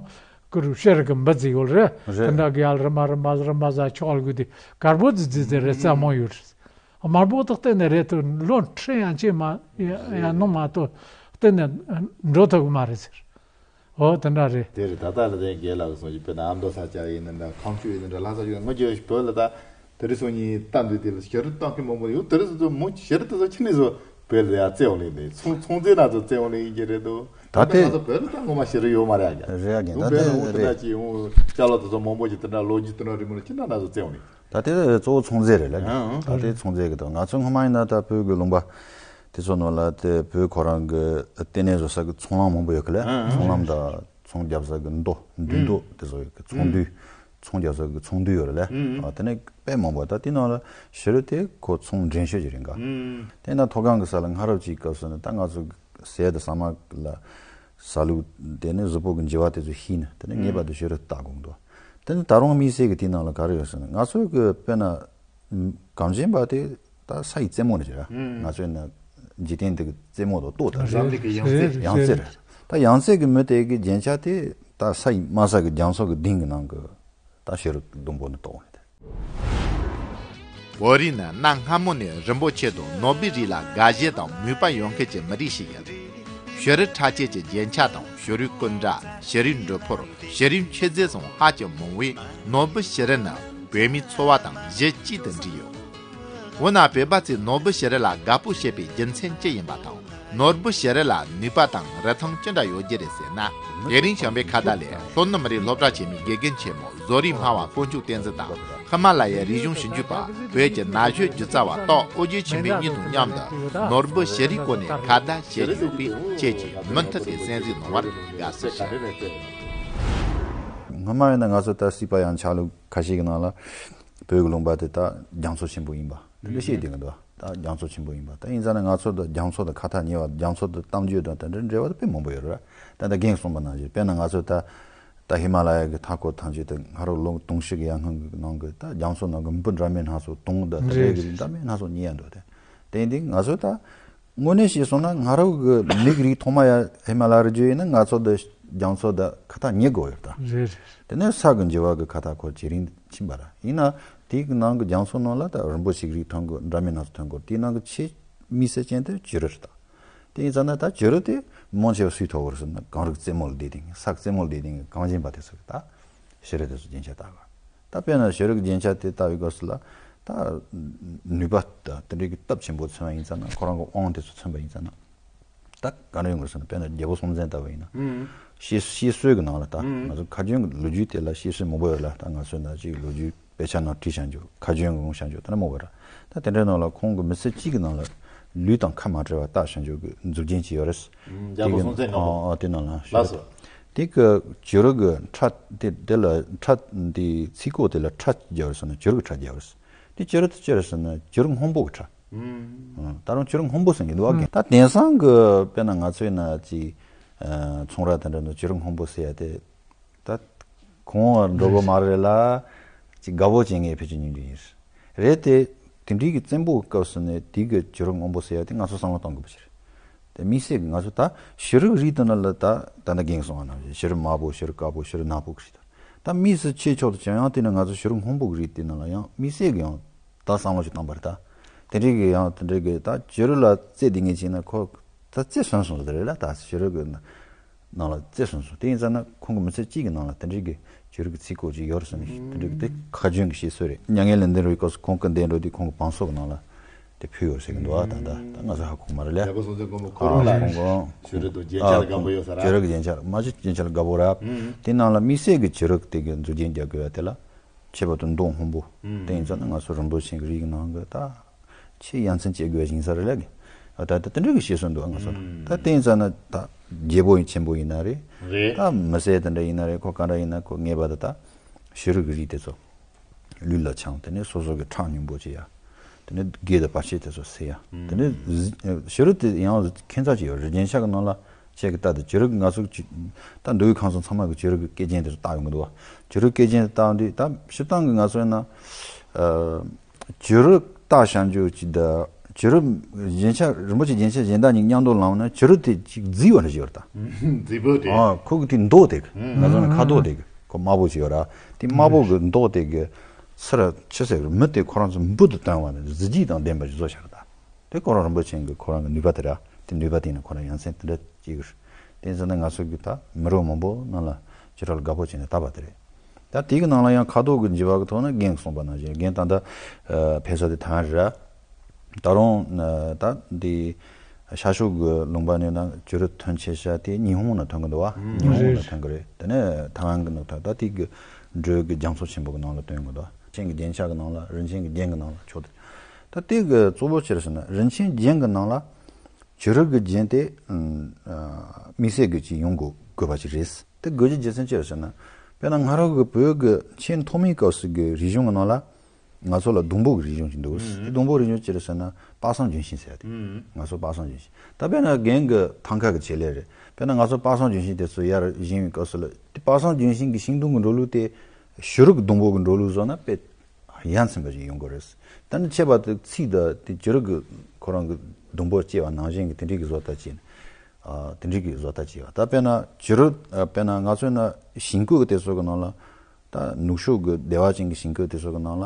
ཀུ་རུ་ཤེར་གི་འབུ་ཙི་ཡོད་རེད། དེ་འདྲ་གི་ཡར་རི་མ་རི་མ་རི་མ་ཟ་ཆོག་ལ་གི་དེ་དཀར་པོ་དེ་ཙི་ཙི་རེད་རྩ་མོ་ཡོད་རེད། དམར་པོ་དེ་གཏན་ནས་རེད་ཐོབ་ལོ་ཁྲི་ཡང་ཅི་མ་ཡང་ནང་མ་གཏོགས་གཏན་ནས་འགྲོ་ཐུབ་གི་མ་རེད་ཟེར། ཨོ་དེ་འདྲ་རེད། དེ་རེད་ད་ལྟ་ལ་དེ་རྒན་ལགས་སོང་ཡིན་པས་ན་ཨ་མདོ་ས་ཆ་ཡིན་ན་འདྲ་ཁམས་ཕྱོགས་ཡིན་ན་འདྲ་ལྷ་ས་ཕྱོགས་ཡིན་ན་ང་རྒྱལ་བོད་ལ་ད་དེ་རིང་སང་ཉིན་ལྟ་འདོད་དེ་ལ་ཞེ་དྲག་གཏོང་མཁན་མང་པོ་ཡོད། དེ་རིང་སང་མོ་ཞེ་དྲག་དེ་ཚོ་ཕྱི་ནས་བཟོ་བོད་ལ་ཡ་བཙན་འོང་ལེན་དེ་ཚོང་ཚོང་རྫས་ན་ཚོ་བཙན་འོང་ལེན་ཡིན་གྱི་རེད་དོ། ད་ལྟ་ང་ཚོ་བོད་ལ་ད་ངོ་མ་ཤེས་རེ་ཡོད་མ་རེད་ཨ། རེད་ཨ། རྒན། ད་ལྟ་བོད་ལ་འོང་དེ་འདྲ་ཅིག་འོང་ཅ་ལག་དེ་ཚོ་མང་པོ་ཞིག་དེ་འདྲ་ལོ་རྒྱུས་དེ་འདྲ་རིང་མོ་ལ་ཅི་འདྲ་ན་ཚོ་བཙལ་འོང་ནི། ད་ལྟ་གཙོ་བོ་ཚོང་རྫས་རེད་ལ། ཨང་། ད་ལྟའི་ཚོང་རྫས་ཀྱི་ཐོག་ང་ཚོ་སྔོན་མ་ཡིན་ན་ད་བོད་ཀྱི་ལུང་པ་དེ་ཚོ་ནང་ལ་དེ་བོད་ཁོ་རང་གི་ལྟེ་གནས་བཟོ་ས་གི་ཚོང་ལམ་མང་པོ་ཡོད་གི་ལ། ཨང་། ཚོང་ལམ་དང་ཚོང་རྒྱབ་ས་གི་མདོ་མདུན་མདོ་དེ་ཚོ་ཡོད་གི། ཚོང་འདུས། ཚོང་རྒྱག་ས་གི་ཚོང་འདུས་ཡོད་རེད་ལ། ཨ། དེ་ནས་དཔེ་མང་པོ། ད་དེ་ནང་ལ་ཕྱི་རོལ་དེ་ཁོ་ཚོང་འདྲེན་ཤོས་ཀྱི་རིང་ག་དེ་ན་མཐོ་སྒང་གི་ས་ལ་སྔ་རབས་ཀྱི་སྐབས་སུ་ནི་ད་ང་ཚོ་ཟས་དང་ཟ་མ་ལ་ཟ་ལུགས་དེ་ནི་གཟུགས་པོ་གི་འགྱུར་བ་དེ་ཚོ་ཤེས་ནས། དེ་ནི་ངེས་པར་དུ་ཕྱི་རོལ་ལྟ་དགོས་འདུག་དེ་ནི་ད་རུང་དམིགས་བསལ་གྱི་དེ་ནང་ལ་ག་རེ་ཡོད་ཟེར་ན། ང་ཚོ་གི་དཔེར་ན་གངས་ཅན་པ་དེ་ད་ས་ཡི་རྩེ་མོ་ནས་བྱས། ང་ཚོའི་ན་འཇིག་རྟེན་འདི་གི་རྩེ་མོ་དང་ཏོག་ཙམ། རང་རིགས་ཀྱི་ཡང་རྩེ། ཡང་རྩེ་རེད། ད་ཡང་རྩེ་གི་མི་དེ་གི་རྒྱན་ཆ་དེ་ད་ས་ཡི་དམའ་ས་གི་རྒྱ་མཚོ་གི་གདིང་གི་ནང་གི་ད་ཕྱི་རོལ་ཟླུམ་པོ་ནས་གཏོང་བ་རེད། བོད་རིགས་ནི་གནའ་སྔ་མོ་ནས་རིན་པོ་ཆེ་དང་ནོར་བུའི་རིགས་ལ་དགའ་ཞེན་དང་མོས་པ་ཡོད་མཁན་གྱི་མི་རིགས་ཤིག་ཡིན། ཕྱི་རོལ་ཁྲ་ཆས་ཀྱི་རྒྱན་ཆ་དང་ཕྱི་རོལ་སྐུ་འདྲ། ཕྱི་རོལ་འགྲུལ་འཁོར། ཕྱི་རོལ་མཆོད་རྫས་སོགས་ཧ་ཅང་མང་བས་ནོར་བུ་ཕྱི་རོལ་ནི་བོད་མིའི་འཚོ་བ་དང་གཞི་གཅིག་ཏུ་འདྲེས་ཡོད། འོ་ན་བོད་པ་ཚོས་ནོར་བུ་ཕྱི་རོལ་ལ་དགའ་པོ་བྱེད་པའི་རྒྱུ་མཚན་ཅི་ཡིན་པ་དང་། ནོར་བུ་ཕྱི་རོལ་ལ་ནུས་པ་དང་རིན་ཐང་ཅི་འདྲ་ཡོད་རྒྱུ་རེད་ཟེར་ན། དེ་རིང་བྱམས་པའི་ཁ་བརྡ་ལས་ལྷོ་ནུབ་མི་རིགས་སློབ་གྲྭ་ཆེན་མོའི་དགེ་རྒན་ཆེན་མོ་བཟོ་རིག་སྨྲ་བ་དཀོན་མཆོག་བསྟན་འཛིན་དང་། ཧི་མ་ལ་ཡའི་རིག་གཞུང་ཞིབ་འཇུག་པ་བོད་ཀྱི་ན་གཞོན་སྒྱུ་རྩལ་བ་སྟག་ཨོ་རྒྱན་ཆོས་འཕེལ་གཉིས་དང་མཉམ་དུ་ནོར་བུ་ཕྱི་རོལ་སྐོར་ནས་ཁ་བརྡ་བྱེད་ཀྱི་ཡོད་པས། ཁྱེད་ཀྱིས་མུ་མཐུད་དེ་གསན་གཟིགས་གནང་བར་དགའ་བསུ་ཞུ། སྔོན་མ་ཡིན་ན་ང་ཚོ་ད་སྲིད་པ་ཡང་ཆ་ལུགས་ཁ་ཤས་ཀྱི་ནང་ལ་བོད་ཀྱི་ལུང་པ་དེ་ད་རྒྱ་མཚོ་ཆེན་པོ་ཡིན་པ་དེ་འདྲ་བཤད་བསྡད་ཀྱི་འདུག་ད་རྒྱ་མཚོ་ཆེན་པོ་ཡིན་པ། ད་ཡིན་ཙང་ན་ང་ཚོ་དང་རྒྱ་མཚོ་དང་ཁ་ཐག་ཉེ་བ། རྒྱ་མཚོ་དང་གཏམ་རྒྱུད་དང་དེ་འདྲའི་འབྲེལ་བ་དེ་དཔེ་མང་པོ་ཡོད་རེད། ད་ལྟ་རྒན་གསུངས་པ་ནང་བཞིན་དཔེར་ན་ང་ཚོ་ད་ད་ཧི་མ་ལ་ཡ་གི་མཐའ་འཁོར་ཐམས་ཅད་དེ་སྔ་རབས་ལོ་དུང་ཕྱུར་གྱི་ཡར་སྔོན་གྱི་ནང་གི་ད་རྒྱ་མཚོ་ནང་གི་འབུ་འདྲ་མིན་སྣ་ཚོགས། དུང་དང་དེ་འདྲའི་གི་རིགས་འདྲ་མིན་སྣ་ཚོགས་རྙེད་ཡ་འདུག་དེ་དེ་ཡིན་དུས་ང་ཚོ་ད་དངོས་གནས་བཤད་སོང་ན་སྔ་རབས་ཀྱི་མི་གི་རིགས་ཐོག་མ་ཡ་ཧི་མ་ལ་ཡ་རུ་བརྒྱུད་ཡིན་ན་ང་ཚོ་དང་རྒྱ་མཚོ་དང་ཁ་ཐག་ཉེ་དགོས་ཡོད་ད། རེད་རེད། དེ་ནས་ས་གི་འགྱུར་བ་གི་ཁ་ཐག་ཁོ་ཇེ་རིང་ཕྱིན་པ་རེད། ཡིན་ན་དེའི་གི་ནང་གི་རྒྱ་མཚོ་ནང་ལ་ད་རིན་པོ་ཆེ་གི་རིགས་ཐོན་དགོས། འདྲ་མིན་སྣ་ཚོགས་ཐོན་དགོས། དེའི་ནང་གི་ཆེས་དམིགས་བསལ་ཅན་དེ་བྱུ་རུ་རེད་ད། དེ་ཡིན་ཙང་ན་ད་བྱུ་རུ་དེ་མང་ཆེ་བ་སུས་ཐོག་གོ་རེད་ཟེར་ན། གངས་རི་རྩེ་མོ་ལ་བསྡད་དེ་ས་རྩེ་མོ་ལ་བསྡད་དེ་གངས་ཅན་པ་དེ་ཚོ་གི་ད་བྱུ་རུ་དེ་ཚོ་རྒྱན་ཆ་བཏགས་གོ། ད་དཔེར་ན་བྱུ་རུ་གི་རྒྱན་ཆ་དེ་བཏགས་པའི་སྐབས་སུ་ལ་ད་ནུས་པ་ད་དེ་འདྲའི་གི་སྟོབས་ཆེན་པོ་མཚོན་པ་ཡིན་ཙང་ན། ཁོ་རང་གི་དབང་དེ་ཚོ་མཚོན་པ་ཡིན་ཙང་ན། ད་ག་འདྲ་ཡོང་གི་རེད་ཟེར་ན། དཔེར་ན་རྒྱལ་པོ་སྲོང་བཙན་ལྟ་བུ་ཡིན་ན། ཨང་། བཤད་བཤད་སྲོལ་གྱི་ནང་ལ་ད་ང་ཚོ་ཁ་རྒྱུན་གྱི་ལོ་རྒྱུས་དེ་ལ་བཤད་སྲོལ་མང་པོ་ཡོད་ལ། ད་ང་ཚོའི་ནང་ཅིག་ལོ་རྒྱུས་དཔེ་ཆ་ནང་བྲིས་བཞག་རྒྱུ། ཁ་རྒྱུན་གྱི་འོང་བཞག་རྒྱུ་དེ་འདྲ་མང་པོ་ཡོད་ར། ད་དེ་འདྲའི་ནང་ལ་ཁོང་གི་མི་ཚེ་གཅིག་གི་ནང་ལ་ལུས་དང་ཁ་མ་བྲལ་བ་བཏགས་བཞག་རྒྱུ་གི་མཛུབ་རྒྱན་ཅིག་ཡོད་རེད། ཨང་། རྒྱལ་པོ་སྲོང་བཙན་སྔ་མོ། ཨ་ཨ་དེ་ནང་ལ་ལགས་སོ། དེ་གི་བྱུ་རུ་གི་ཁྲ་དེ་དེ་ལ་ཁྲ་དེ་ཚིག་གོ་དེ་ལ་ཁྲ་རྒྱབ་རེད་ཟེར་ན། བྱུ་རུ་གི་ཁྲ་རྒྱབ་རེད། དེ་བྱུ་རུ་དེ་ཅི་རེད་ཟེར་ན་བྱུ་རུ་སྔོན་པོ་གི་ཁྲ། ཨང་། ད་རུང་བྱུ་རུ་སྔོན་པོ་ཟེར་གྱི་འདུག་ཨ། ད་དེང་སང་གི་དཔེར་ན་ང་ཚོའི་ནང་ཅིག་ཚོང་ར་དེ་འདྲ་ནང་བྱུ་རུ་སྔོན་པོ་ཟེར་ཡ་དེ་ད་གོང་བར་འགྲོ་གི་མ་རེད་ལ། ཅིག་དགའ་པོ་བྱེད་མཁན་ཕལ་ཆེར་ཉུང་ཉུང་ཡིན། རེད་དེ། དེ་འདྲའི་གི་བཙན་པོའི་སྐབས་སུ་ནས་དེ་གི་བྱུ་རུ་སྔོན་པོ་ཟེར་ཡ་དེ་ང་ཚོ་བསམ་བློ་གཏོང་དགོས་པ་ཞིག་རེད། དེ་དམིགས་བསལ་གྱི་ང་ཚོ་ད་བྱུ་རུ་རིགས་དེ་ནང་ལ་ད་ད་ལྟ་རྒན་གསུངས་པ་ནང་བཞིན་བྱུ་རུ་དམར་པོ། བྱུ་རུ་དཀར་པོ། བྱུ་རུ་ནག་པོ་གི་རིགས་དང་། ད་དམིགས་སུ་ཆེ་ཕྱོགས་དུ་བྱུང་ཡང་དེ་ནི་ང་ཚོ་བྱུ་རུ་སྔོན་པོ་གི་རིགས་དེ་ནང་ལ་ཡང་དམིགས་བསལ་གྱི་ཡང་ད་བསམ་བློ་ཞིག་བཏང་པ་རེད་ད། དེ་འདྲའི་གི་ཡང་དེ་འདྲའི་གི་ད་བྱུ་རུ་ལ་རྩེ་དེ་ངས་བྱས་ན་ཁོ་ད་རྩེ་སོན་སོང་ཟེར་རེད་ལ། ད་བྱུ་རུ་གི་ནང་ལ་རྩེ་སོན་སོང་། དེ་ཡིན་ཙང་ན་ཁོང་གི་མི་ཚེ་གཅིག་གི་ནང་ལ་དེ་འདྲའི་གི་བྱུ་རུ་གི་ཚིག་གོ་ཅིག་ཡོད་རེད་ཟེར་ནས། དེ་འདྲའི་གི་དེ་ཁ་རྒྱུན་གི་བཤད་སྲོལ་རེད། མྱ་ངན་ལས་འདས་འགྲོ་བའི་སྐབས་སུ་ཁོང་སྐུ་འདས་འགྲོ་དུས་ཁོང་གི་བང་སོ་གི་ནང་ལ་དེ་ཕུལ་ཡོད་ཟེར་གི་འདུག་ཨ། ད་ད་ད་ང་ཚོ་ཧ་གོ་མ་རེད་ལ། རྒྱལ་པོ་སྲོང་བཙན་སྒམ་པོ་ཁོ་རང་ལ་ཁོང་གོ་བྱུ་རུ་དང་རྒྱན་ཆ་ལ་དགའ་པོ་ཡོད་ས་ར། བྱུ་རུ་གི་རྒྱན་ཆ་མ་གཞི་རྒྱན་ཆ་ལ་དགའ་པོ་ར། དེ་ནང་ལ་དམིགས་བསལ་གི་བྱུ་རུ་དེ་གི་མཛུབ་རྒྱན་རྒྱག་དགོས་ཡ་དེ་ལ། ཁྱད་པར་དུ་མདོག་སྔོན་པོ། དེ་ཡིན་ཙང་ན་ང་ཚོ་རིན་པོ་ཆེ་གི་རིགས་ནང་གི་ད་ཆེས་ཡ་མཚན་སྐྱེ་དགོས་ཡ་ཞིག་ཡིན་ས་རེད་ལ། ད་ད་དེ་འདྲ་གི་བཤད་སྲོལ་འདུག་ང་ཚོ་ལ། ད་དེ་ཡིན་ཙང་ན་ད་རྒྱལ་པོ་ཡིན་ཆེན་པོ་ཡིན་ན་རེད། རེད། ད་མི་སེར་དེ་འདྲ་ཡིན་ན་རེད། ཁོ་ག་འདྲ་ཡིན་ན་ཁོ་ངེས་པར་དུ་ད་བྱུ་རུ་གི་རིགས་དེ་ཚོ་ལུས་ལ་འཆང་། དེ་ནས་སོ་སོ་གི་ཁྲག་སྙོམས་པོ་བྱེད་ཡ། དེ་ནས་དགེ་དང་བར་ཆད་དེ་ཚོ་སེལ་ཡ། དེ་ནས་བྱུ་རུ་དེ་ཡང་ཁྱད་མཚར་ཅིག་ཡོད་རེད། རྒྱན་ཆ་གི་ནང་ལ་ཁྱེད་ཀྱི་ལྟ་དེ་བྱུ་རུ་གི་ང་ཚོ་ད་མདོ་དབུས་ཁམས་གསུམ་ཚང་མ་གི་བྱུ་རུ་གི་སྐེ་རྒྱན་དེ་ཚོ་བཏགས་ཡོང་གི་འདུག་བ། བྱུ་རུ་སྐེ་རྒྱན་བཏགས་དུས་ད་སྤྱིར་བཏང་གི་ང་ཚོ་ཡིན་ན། ཨ། བྱུ་རུ་བཏགས་བཞག་རྒྱུ་ཅིག་དང་། བྱུ་རུ་རྒྱན་ཆ་རིན་པོ་ཆེ་རྒྱན་ཆ་གཞན་དག་གཉིས་མཉམ་དུ་བླངས་ན་བྱུ་རུ་དེ་ཅིག་རྫིག་པ་འདྲ་ཞིག་ཡོད་རེད་ད། རྫིག་པོ་དེ། ཨ། ཁོ་གི་དེ་མདོག་དེ་གི་ང་ཚོ་ནི་ཁ་དོག་དེ་གི་ཁོ་དམར་པོ་ཅིག་ཡོད་ར། དེ་དམར་པོ་གི་མདོག་དེ་གི་ཚུར་ཆུ་སེར་མི་དེ་ཁོ་རང་ཚོ་འབུ་དང་བསྟུན་པ་ནི་གཟི་བརྗིད་དང་ལྡན་པ་ཞིག་བཟོ་བཞག་རེད་ད། དེ་ཁོ་རང་རིན་པོ་ཆེ་གི་ཁོ་རང་གི་ནུས་པ་དེ་ར། དེ་ནུས་པ་དེ་ནི་ཁོ་རང་ཡ་མཚན་དེ་འདྲ་ཅིག་རེད། དེ་ཚོ་ནི་ང་ཚོ་གི་ད་མི་རབས་མང་པོ་ནང་ལ་བྱུ་རུ་ལ་དགའ་པོ་བྱས་ནས་བཏགས་པ་དེ་རེད། ད་དེ་གི་ནང་ལ་ཡང་ཁ་དོག་གི་འགྱུར་བ་གི་ཐོག་ནས་རྒན་གྱིས་གསུངས་པ་ནང་བཞིན། རྒན་ད་ལྟ་ཨ་ཕེབས་ས་དེ་ཐའེ་ཝན་རེད་ར། ད་རུང་ཨ་ད་འདི་ ཤར་ཕྱོགས་ཀྱི་ལུང་པ་ནས་ན་བྱུ་རུ་ཐོན་ཆེ་ཤ་དེ་ཉི་ཧོང་ནས་ཐོན་གི་འདུག་བ། ཉི་ཧོང་ནས་ཐོན་གི་རེད། དེ་ནས་ཐའེ་ཝན་གྱི་ནང་ཐོན། ད་དེ་གི་འགྲོས་ཀྱི་རྒྱ་མཚོ་ཆེན་པོ་གི་ནང་ལ་ཐོན་གི་འདུག་ཆིན་གྱི་རྒྱན་ཆ་གི་ནང་ལ། རིན་ཆེན་གྱི་རྒྱན་གྱི་ནང་ལ་ཆོག་དེ། ད་དེ་གི་གཙོ་བོ་ཅི་རེད་ཟེར་ན། རིན་ཆེན་རྒྱན་གྱི་ནང་ལ་བྱུ་རུ་གི་རྒྱན་དེ་དམིགས་བསལ་གྱི་ཅིག་ཡོང་དགོས་དགོས་པ་ཅིག་རེད། དེ་དགོས་རྒྱུ་རྒྱུ་མཚན་ཅི་རེད་ཟེར་ན། དཔེར་ན་ང་རང་གི་བོད་ཀྱི་ཆེས་ཐོག་མའི་སྐབས་སུ་གི་རིག་གཞུང་གི་ནང་ལ། ང་ཚོ་ལ་སྡོང་པོ་གི་རིག་གཞུང་ཅིག་འདུག་དེ་སྡོང་པོ་རིག་གཞུང་ཅི་རེད་ཟེར་ན། པ་སངས་ལྗོན་ཤིང་ཟེར་ཡ་དེ། ང་ཚོ་པ་སངས་ལྗོན་ཤིང་། ད་དཔེར་ན་རྒན་གྱི་ཐང་ཀ་གི་བྱེད་ལས་རེད། དཔེར་ན་ང་ཚོ་པ་སངས་ལྗོན་ཤིང་དེ་ཚོ་ཡར་བཞེངས་པའི་སྐབས་སུ་ལ། དེ་པ་སངས་ལྗོན་ཤིང་གི་ཤིང་སྡོང་གི་འགྲོ་ལུགས་དེ་བྱུ་རུ་གི་སྡོང་པོ་གི་འགྲོ་ལུགས་བཟོ་ན་དཔེ་ཡ་མཚན་པ་ཞིག་ཡོང་གི་རེད། ད་ནི་ཁྱད་པར་དུ་ཚིག་དང་དེ་བྱུ་རུ་གི་ཁོ་རང་གི་སྡོང་པོ་སྐྱེ་བ་ནང་བཞིན་གྱི་དེ་འདྲའི་གི་བཟོ་ལྟ་བྱས་ནས། ཨ། དེ་འདྲའི་གི་བཟོ་ལྟ་བྱས་པ། ད་དཔེར་ན་བྱུ་རུ། ཨ། དཔེར་ན་ང་ཚོའི་ན་ཞིང་བཀོད་དེ་ཚོ་གི་ནང་ལ། ད་ནུབ་ཕྱོགས་ཀྱི་བདེ་བ་ཅན་གྱི་ཞིང་བཀོད་དེ་ཚོ་གི་ནང་ལ།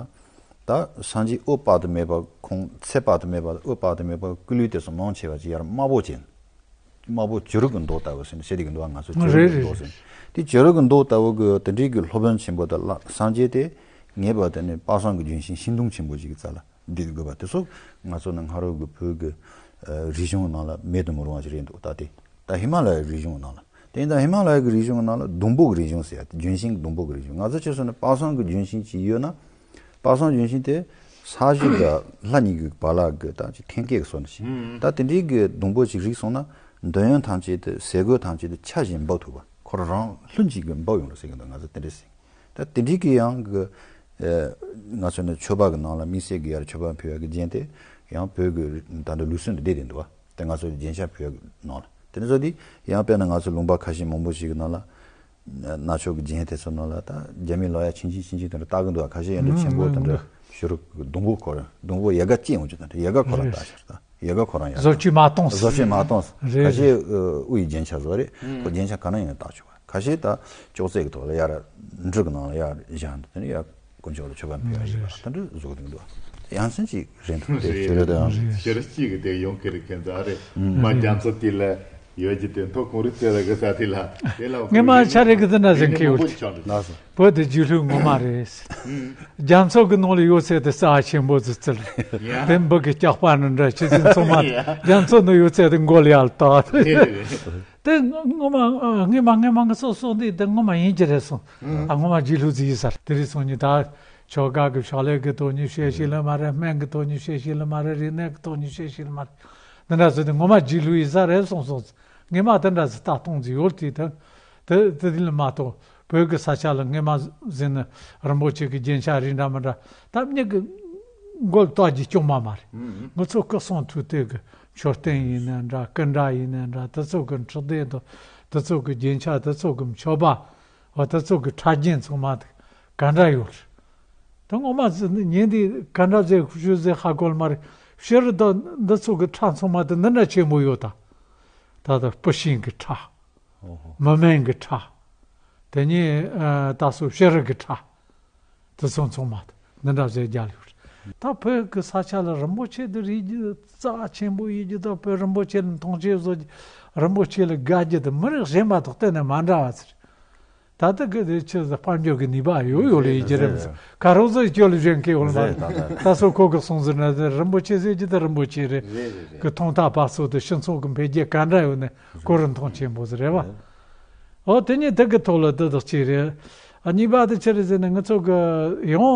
ད་སངས་རྒྱས་དབུ་དཔག་ཏུ་མེད་པ། ཁོང་ཚེ་དཔག་ཏུ་མེད་པ། དབུ་དཔག་ཏུ་མེད་པ་སྐུ་ལུས་དེ་ཚོ་མང་ཆེ་བ་ཅིག་ཡར་དམར་པོ་ཅན། དམར་པོ་བྱུ་རུ་གི་མདོག་ལྟ་བུ་ཟེར་ནས་བཤད་དེ་གི་འདུག་ང་ཚོ་བྱུ་རུ་གི་མདོག་ཟེར་ནས། དེ་བྱུ་རུ་གི་མདོག་ལྟ་བུ་གི་དེ་འདྲའི་གི་སློབ་དཔོན་ཆེན་པོ་དང་སངས་རྒྱས་དེ། ངེས་པར་དུ་ནི་པ་སངས་ཀྱི་ལྗོན་ཤིང་ཤིང་སྡོང་ཆེན་པོ་ཅིག་གི་རྩ་ལ། འདི་དགོས་པ་དེ་ཚོ་ང་ཚོ་ནི་སྔ་རོལ་གྱི་བོད་ཀྱི་ཨ་རིག་གཞུང་ནང་ལ་མེད་དུ་མི་རུང་བ་ཞིག་རེད་འདུག་ད་དེ་ད་ཧི་མ་ལ་ཡའི་རིག་གཞུང་ནང་ལ། དེ་ཡིན་ཙང་ཧི་མ་ལ་ཡའི་རིག་གཞུང་ནང་ལ་སྡོང་པོ་གི་རིག་གཞུང་ཟེར་ཡ་དེ། ལྗོན་ཤིང་གི་སྡོང་པོ་གི་རིག་གཞུང་། ང་ཚོ་ཅི་ཟེར་ན་པ་སངས་ཀྱི་ལྗོན་ཤིང་ཅིག་ཡོད་ན། པ་སངས་ལྗོན་ཤིང་དེ་ས་གཞི་དང་ལྷ་གཉིས་ཀྱི་བར་ལ་གི་ད་ཅིག་འཐེན་འཁྱེར་གྱི་བཟོ་འདྲ་ཞིག་ད་དེ་འདྲའི་གི་སྡོང་པོ་ཅིག་རིག་སོང་ན། འདོད་ཡོན་ཐམས་ཅད་དེ། ཟས་གོས་ཐམས་ཅད་དེ་ཆ་བཞིན་འབབ་ཐུབ་པ། ཁོ་རང་ལྷུན་གྱིས་གི་འབབ་ཡོང་རོགས་ཟེར་གི་འདུག་ང་ཚོ་དེ་འདྲ་ཟེར། ད་དེ་འདྲའི་གི་ཡང་གི་ཨ་ང་ཚོ་ནི་མཆོད་པ་གི་ནང་ལ་དམིགས་བསལ་གི་ཡར་མཆོད་པ་ཕུལ་བ་གི་རྒྱན་དེ་ཡང་བོད་གི་ད་ལྟ་ལུགས་སྲོལ་དུ་བསྡད་དེ་འདུག་བ། དེ་ང་ཚོ་རྒྱན་ཆ་ཕུལ་བ་གི་ནང་ལ། དེ་ནི་ཚོ་དེ་ཡང་དཔེར་ན་ང་ཚོ་ལུང་པ་ཁ་ཤས་མང་པོ་ཞིག་གི་ནང་ལ་ན་ཆོག་གི་རྒྱན་དེ་ཚོ་ནང་ལ་ད་རྒྱ་མི་ལོ་ཡ་ཆུང་ཆུང་ཆུང་ཆུང་དེ་འདྲ་བཏགས་གི་འདུག་བ། ཁ་ཤས་ཡང་འདྲ་ཆེན་པོ་དེ་འདྲ་བྱུ་རུ་གི་སྡོང་པོ་ཁོ་རང་། སྡོང་པོ་ཡལ་ག་སྐྱེས་འོང་རྒྱུ་དེ་འདྲ་ཡལ་ག་ཁོ་རང་བཏགས་ཤག་ད་ཡལ་ག་ཁོ་རང་ཡར་བཟོ་བཅོས་མ་གཏོང་། བཟོ་བཅོས་མ་གཏོང་། རེད། ཁ་ཤས་ཨ་དབུ་ཡི་རྒྱན་ཆ་བཟོ་རེད། ཁོ་རྒྱན་ཆ་ག་ན་ཡང་བཏགས་ཆོག་པ། ཁ་ཤས་ད་ཅོག་ཙེ་གི་ཐོག་ལ་ཡར་འབྲུ་གི་ནང་ལ་ཡར་བཞག་འདུག་དེ་ནས་ཡར་དཀོན་མཆོག་ལ་མཆོད་པ་ཕུལ་ཡ་ཡིན་པ་དེ་འདྲ་བཟོ་གི་འདུག་ཡ་མཚན་ཅིག་རེད་འདུག་དེ་ཤེས་རེད་དང་། ཤེས་རེད་ཅིག་གི་དེ་ཡོང་གི་རེད། ཁྱེད་ཚོ་ཨ་རེད། མ་རྒྱ་མཚོ་དེ་ལ་ཡོད་ཀྱི་དེ་མཐོ་གངས་རི་རྩེ་ལ་གི་ས་དེ་ལ་དེ་ལ་ངས་མ་ཆ་རེ་གི་དེ་འདྲ་ཟེར་མཁན་ཡོད། ལགས་སོ། བོད་དེ་རྗེས་ལུས་ངོ་མ་རེད། རྒྱ་མཚོ་གི་ནང་ལ་ཡོད་ཚད་དེ་རྩ་ཆེན་པོ་ཙི་ཙི་རེད། དེ་འབུ་གི་སྐྱག་པ་ནི་འདྲ་ཆུ་ཚོད་ཚང་མ་རྒྱ་མཚོ་ནང་ཡོད་ཚད་དེ་མགོ་ལ་ཡར་བཏགས། དེ་ངོ་མ་ངས་མ་ངས་མ་ངས་སོ་སོ་འདི་དེ་ངོ་མ་ཡིན་གྱི་རེད་སོང་། ཨ་ངོ་མ་རྗེས་ལུས་ཙི་ཡིན་ས་རེད། དེ་རིང་སང་ཉིན་ད་ཆོ་ག་གི་ཕྱག་ལས་གི་ཐོག་ནས་བཤད་ཤེས་ལེ་མ་རེད། སྨན་གི་ཐོག་ནས་བཤད་ཤེས་ལེ་མ་རེད། རིག་གནས་གི་ཐོག་ནས་བཤད་ཤེས་ལེ་མ་རེད། འདི་འདྲ་ཟེར་ཏེ་ངོ་མ་རྗེས་ལུས་ཡིན་ས་རེད་སོང་སོང་། ངས་མ་དེ་འདྲ་ཟེར་ལྟ་སྟངས་ཟིག་ཡོད་དེ་དེ་དེ་དེ་ལ་མ་གཏོགས་བོད་ཀྱི་ས་ཆ་ལ་ངས་མ་ཟིན་ན་རིན་པོ་ཆེ་གི་རྒྱན་ཆ་རིགས་འདྲ་མི་འདྲ་ད་མྱི་གི་མགོ་ལ་བཏགས་རྒྱུ་བྱུང་མ་མ་རེད། ང་ཚོ་སྐུ་གསུང་ཐུགས་རྟེན་གི་མཆོད་རྟེན་ཡིན་ན་འདྲ། སྐུ་འདྲ་ཡིན་ན་འདྲ། དེ་ཚོ་གི་འཕྲོད་བསྟེན་དང་དེ་ཚོ་གི་རྒྱན་ཆ། དེ་ཚོ་གི་མཆོད་པ། འོ་དེ་ཚོ་གི་ཕྲ་རྒྱན་ཚང་མ་དེ་ག་འདྲ་ཡོད་རེད། ད་ངོ་མ་ཟེར་ན་ཉིན་འདི་ག་འདྲ་ཟེར་ཞུ་ཟེར་ཧ་གོ་ལ་མ་རེད། ཕྱི་རུ་ད་འདི་ཚོ་གི་ཁྲ་ཚང་མ་དེ་འདི་འདྲ་ཆེན་པོ་ཡོད་ད། ད་ལྟ་སྤུ་ཤིང་གི་ཁྲ། ཨོ་ཧོ། མི་མེན་གི་ཁྲ། དེ་ནས་ཨ་ད་སོ་ཕྱི་རུ་གི་ཁྲ། དེ་ཚོ་ཚང་མ་དེ་འདི་འདྲ་ཟེར་རྒྱག་ཡོད་རེད། ད་བོད་གི་ས་ཆ་ལ་རིན་པོ་ཆེ་དེ་རིག་རྒྱུ་རྩ་ཆེན་པོ་ཡིན་རྒྱུ་ད་བོད་རིན་པོ་ཆེ་ལ་མཐོང་ཆེན་བཟོ་རྒྱུ། རིན་པོ་ཆེ་ལ་དགའ་རྒྱུ་དེ་མི་རིགས་གཞན་པ་དང་གཏན་ནས་མ་འདྲ་བ་ཟེར། ད་ལྟ་གི་དེ་ཆི་ཟིག་དཔལ་འབྱོར་གི་ནུས་པ་ཡོད་ཡོད་ལ་ཡིན་གྱི་རེད་མི་ཟེར། ག་རོགས་ཟིག་སྐྱོ་ལ་བཞེངས་མཁན་ཡོད་ལ་མ་རེད། ད་སོ་ཁོ་གི་གསུང་ཟིག་ན་ཟེར་རིན་པོ་ཆེ་ཟེར་གྱི་དེ་རིན་པོ་ཆེ་རེད། གི་ཐོང་ཐག་པ་སོ་དེ་སྤྱི་ཚོགས་གི་འཕེལ་རྒྱས་ག་འདྲ་ཡོད་ནས་ཁོ་རང་མཐོང་ཆེན་པོ་ཟིག་རེད་བ། ཨོ་དེ་ཉིད་དེ་གི་ཐོག་ལ་དེ་དག་ཅིག་རེད། ཨ་གཉིས་པ་དེ་ཆི་རེད་ཟེར་ན་ང་ཚོ་གི་ཡང་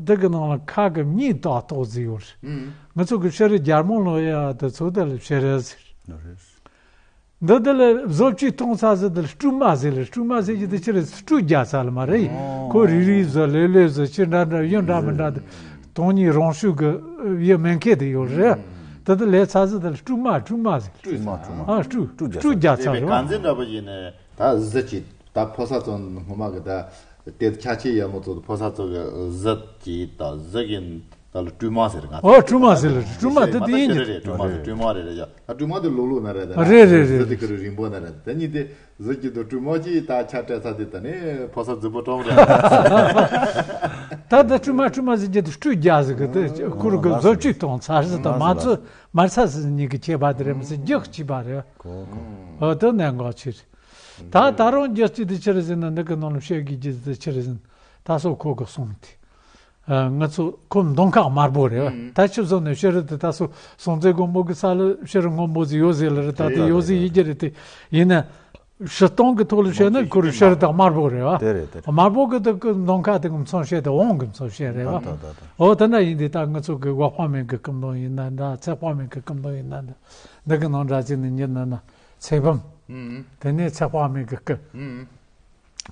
དེ་གི་ནང་ལ་ཁ་གི་མིང་ཏག་ཏག་ཟིག་ཡོད་རེད། ང་ཚོ་གི་ཕྱི་རུ་རྒྱ་མོ་ལོ་ཡ་དེ་ཚོ་དེ་ལ་ཕྱི་རུ་ཟེར། འདི་འདི་ལ་བཟོ་བཅོས་གཏོང་ས་ཟེར་དེ་ལ་སྤྲུལ་མ་ཟེར་ལ། སྤྲུལ་མ་ཟེར་གྱི་དེ་ཕྱི་རུ་སྤྲུལ་རྒྱག་ས་ལ་མ་རེད། ཁོ་རིལ་རིལ་ཟེར་ལེ་ལེ་ཟེར་ཅི་འདྲ་འདྲ་ཡོད་འདྲ་མི་འདྲ་དེ་དོན་གཉིས་རང་ཤུགས་ཀྱི་ཡོད་མེད་མཁན་དེ་ཡོད་རེད། དེ་དེ་ལས་ས་ཟེར་དེ་ལ་སྤྲུལ་མ་སྤྲུལ་མ་ཟེར། སྤྲུལ་མ་སྤྲུལ་མ། ཨ་སྤྲུལ་སྤྲུལ་རྒྱག་ས་སྤྲུལ་རྒྱག་ས་རེད་བ། གང་ཚེ་འདྲ་པོ་ཡིན་ནས་ད་གཟི་ཅིག་ད་ཕོ་གསར་ཚོ་སྔོན་མ་གི་ད་དེ་ཆ་ཆེ་ཡ་མོ་ཚོ་ཕོ་གསར་ཚོ་གི་གཟི་ཅིག་ད་གཟི་གི་ད་ལ་སྤྲུལ་མ་ཟེར་ང་ཚོ། ཨོ་སྤྲུལ་མ་ཟེར་ལ། སྤྲུལ་མ་དེ་དེ་ཡིན་གྱི་རེད། སྤྲུལ་མ་ཟེར་སྤྲུལ་མ་རེད་རེད་ཡ། ད་སྤྲུལ་མ་དེ་ལོ་ལོ་ན་རེད་ད། རེད་རེད་རེད། གཟི་དེ་གི་རིང་པོ་ན་རེད། ད་ཉིད་དེ་གཟི་གྱི་དུ་སྤྲུལ་མ་ཅིག་ད་ཆ་སྤྲད་ས་དེ་ད་ནི་ཕོ་གསར་རྫི་པོ་གྲོང་རེད། ད་ད་སྤྲུལ་མ་སྤྲུལ་མ་ཟེར་གྱི་དུ་སྤྲུལ་རྒྱག་ཟེར་གི་དེ་ཁུར་གི་བཟོ་བཅོས་གཏོང་ཚར་ཟེར་ད་མ་ཚོད་མར་ཚ་ཟེར་གཉིས་ཀྱི་ཁྱད་པར་དེ་རེད་མི་ཟེར་རྒྱུག་གཅིག་པ་རེད། ཨོ་དེ་གནད་འགག་ཆེ་རེད། ད་ད་རུང་རྒྱུ་གཅིག་དེ་ཆི་རེད་ཟེར་ན་འདི་གི་ནང་ལ་བཤད་དགོས་རྒྱུ་དེ་ཆི་རེད་ཟེར་ན་ད་སོ་ཁོ་གི་གསུང་དེ། ཨ། ང་ཚོ་ཁོ་མདོང་ཁ་དམར་པོ་རེད་བ། ཨང་། ད་ཆུ་བཟོ་ནས་ཕྱི་རུ་དེ་ད་སོ་སྲོང་བཙན་སྒམ་པོ་གི་ས་ལ་ཕྱི་རུ་སྔོན་པོ་ཟིག་ཡོད་ཟེར་ལ་རེད། ད་དེ་ཡོད་ཟིག་ཡིན་གྱི་རེད། དེ་ཡིན་ན་སྤྱིར་བཏང་གི་ཐོག་ལ་བཤད་ན་ཁོ་རུ་ཕྱི་རུ་དེ་དམར་པོ་རེད་བ། དེ་རེད། དེ་རེད། དམར་པོ་གི་དེ་གི་མདོང་ཁ་དེ་གི་མཚོན་བྱེད་དེ་དབང་གི་མཚོན་བྱེད་རེད་བ། ད་ད་ད་ད། འོ་དེ་འདྲ་ཡིན་དུས་ད་ང་ཚོ་གི་སྒོག་པ་མེད་གི་སྐུ་མདོང་ཡིན་ན་འདྲ། ཚེག་པ་མེད་གི་སྐུ་མདོང་ཡིན་ན་འདྲ། འདི་གི་ནང་འདྲ་ཅིག་ནི་ཉིད་ནི་ན་ཚེག་བུམ། ཨང་། དེ་ནས་ཚེག་པ་མེད་གི་སྐུ། ཨང་།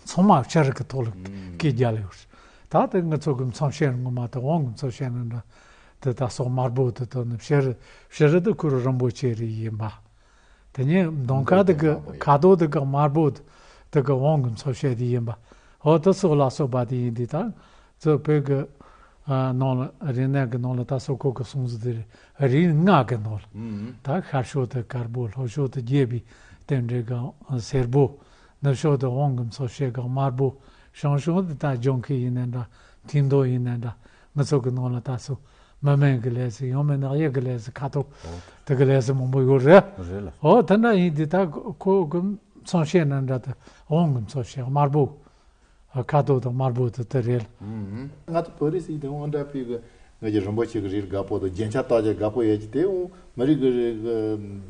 ཚང་མ་ཕྱི་རུ་གི་ཐོག་ལ་ཨང་། སྐད་རྒྱག་ལེ་ཡོད། ད་དེ་ང་ཚོ་གི་མཚོན་བྱེད་ངོ་མ་དེ་དབང་གི་མཚོན་བྱེད་ནི་འདྲ། དེ་ད་སོག་དམར་པོ་དེ་དོ་ནི་ཕྱི་རུ་ཕྱི་རུ་དེ་ཁོ་རུ་རིན་པོ་ཆེ་རེ་ཡིན་པ། དེ་ནས་མདོང་ཁ་དེ་གི་ཁ་དོག་དེ་གི་དམར་པོ་དེ་གི་དབང་གི་མཚོན་བྱེད་དེ་ཡིན་པ། འོ་དེ་སོགས་ལ་སོགས་པ་དེ་ཡིན་དུས་ད་ཚོ་བོད་གི་ཨ། ནང་ལ་རིག་གནས་ཀྱི་ནང་ལ་ད་སོག་ཁོ་གི་གསུང་ཟིག་དེ་རེད། རིགས་ལྔ་གི་ནང་ལ་ཨང་། ད་ཤར་ཕྱོགས་དེ་དཀར་པོ། ལྷོ་ཕྱོགས་དེ་རྒྱས་པའི་རྟེན་འབྲེལ་གི་སེར་པོ། ནུབ་ཕྱོགས་དེ་དབང་གི་མཚོན་བྱེད་གི་དམར་པོ། བྱང་ཕྱོགས་དེ་ད་ལྗང་ཁུ་ཡིན་ན་འདྲ། མཐིང་དོ་ཡིན་ན་འདྲ། ང་ཚོ་གི་ནང་ལ་ད་སོ་མི་མེད་གི་ལས་སུ་ཡང་མིན་ན་གཡུ་གི་ལས་སུ་ཁ་དོག་དེ་གི་ལས་སུ་མང་པོ་ཡོད་རེད། རེད་ལ། འོ་དེ་འདྲ་ཡིན་དུས་ད་ཁོ་གི་མཚོན་བྱེད་ན་འདྲ་དེ་དབང་གི་མཚོན་བྱེད་དམར་པོ། ཁ་དོག་དང་དམར་པོ་དེ་དེ་རེད། ཨང་། ང་ཚོ་བོད་རིགས་སུ་དེ་དབང་འདྲ་པོའི་གི་ང་ཚོ་རིན་པོ་ཆེ་གི་རིགས་དགའ་པོ་དང་རྒྱན་ཆ་བཏགས་རྒྱ་དགའ་པོ་ཡོད་ཀྱི་དེ་འོང་། མི་རིགས་ཀྱི་རིགས་ཀྱི་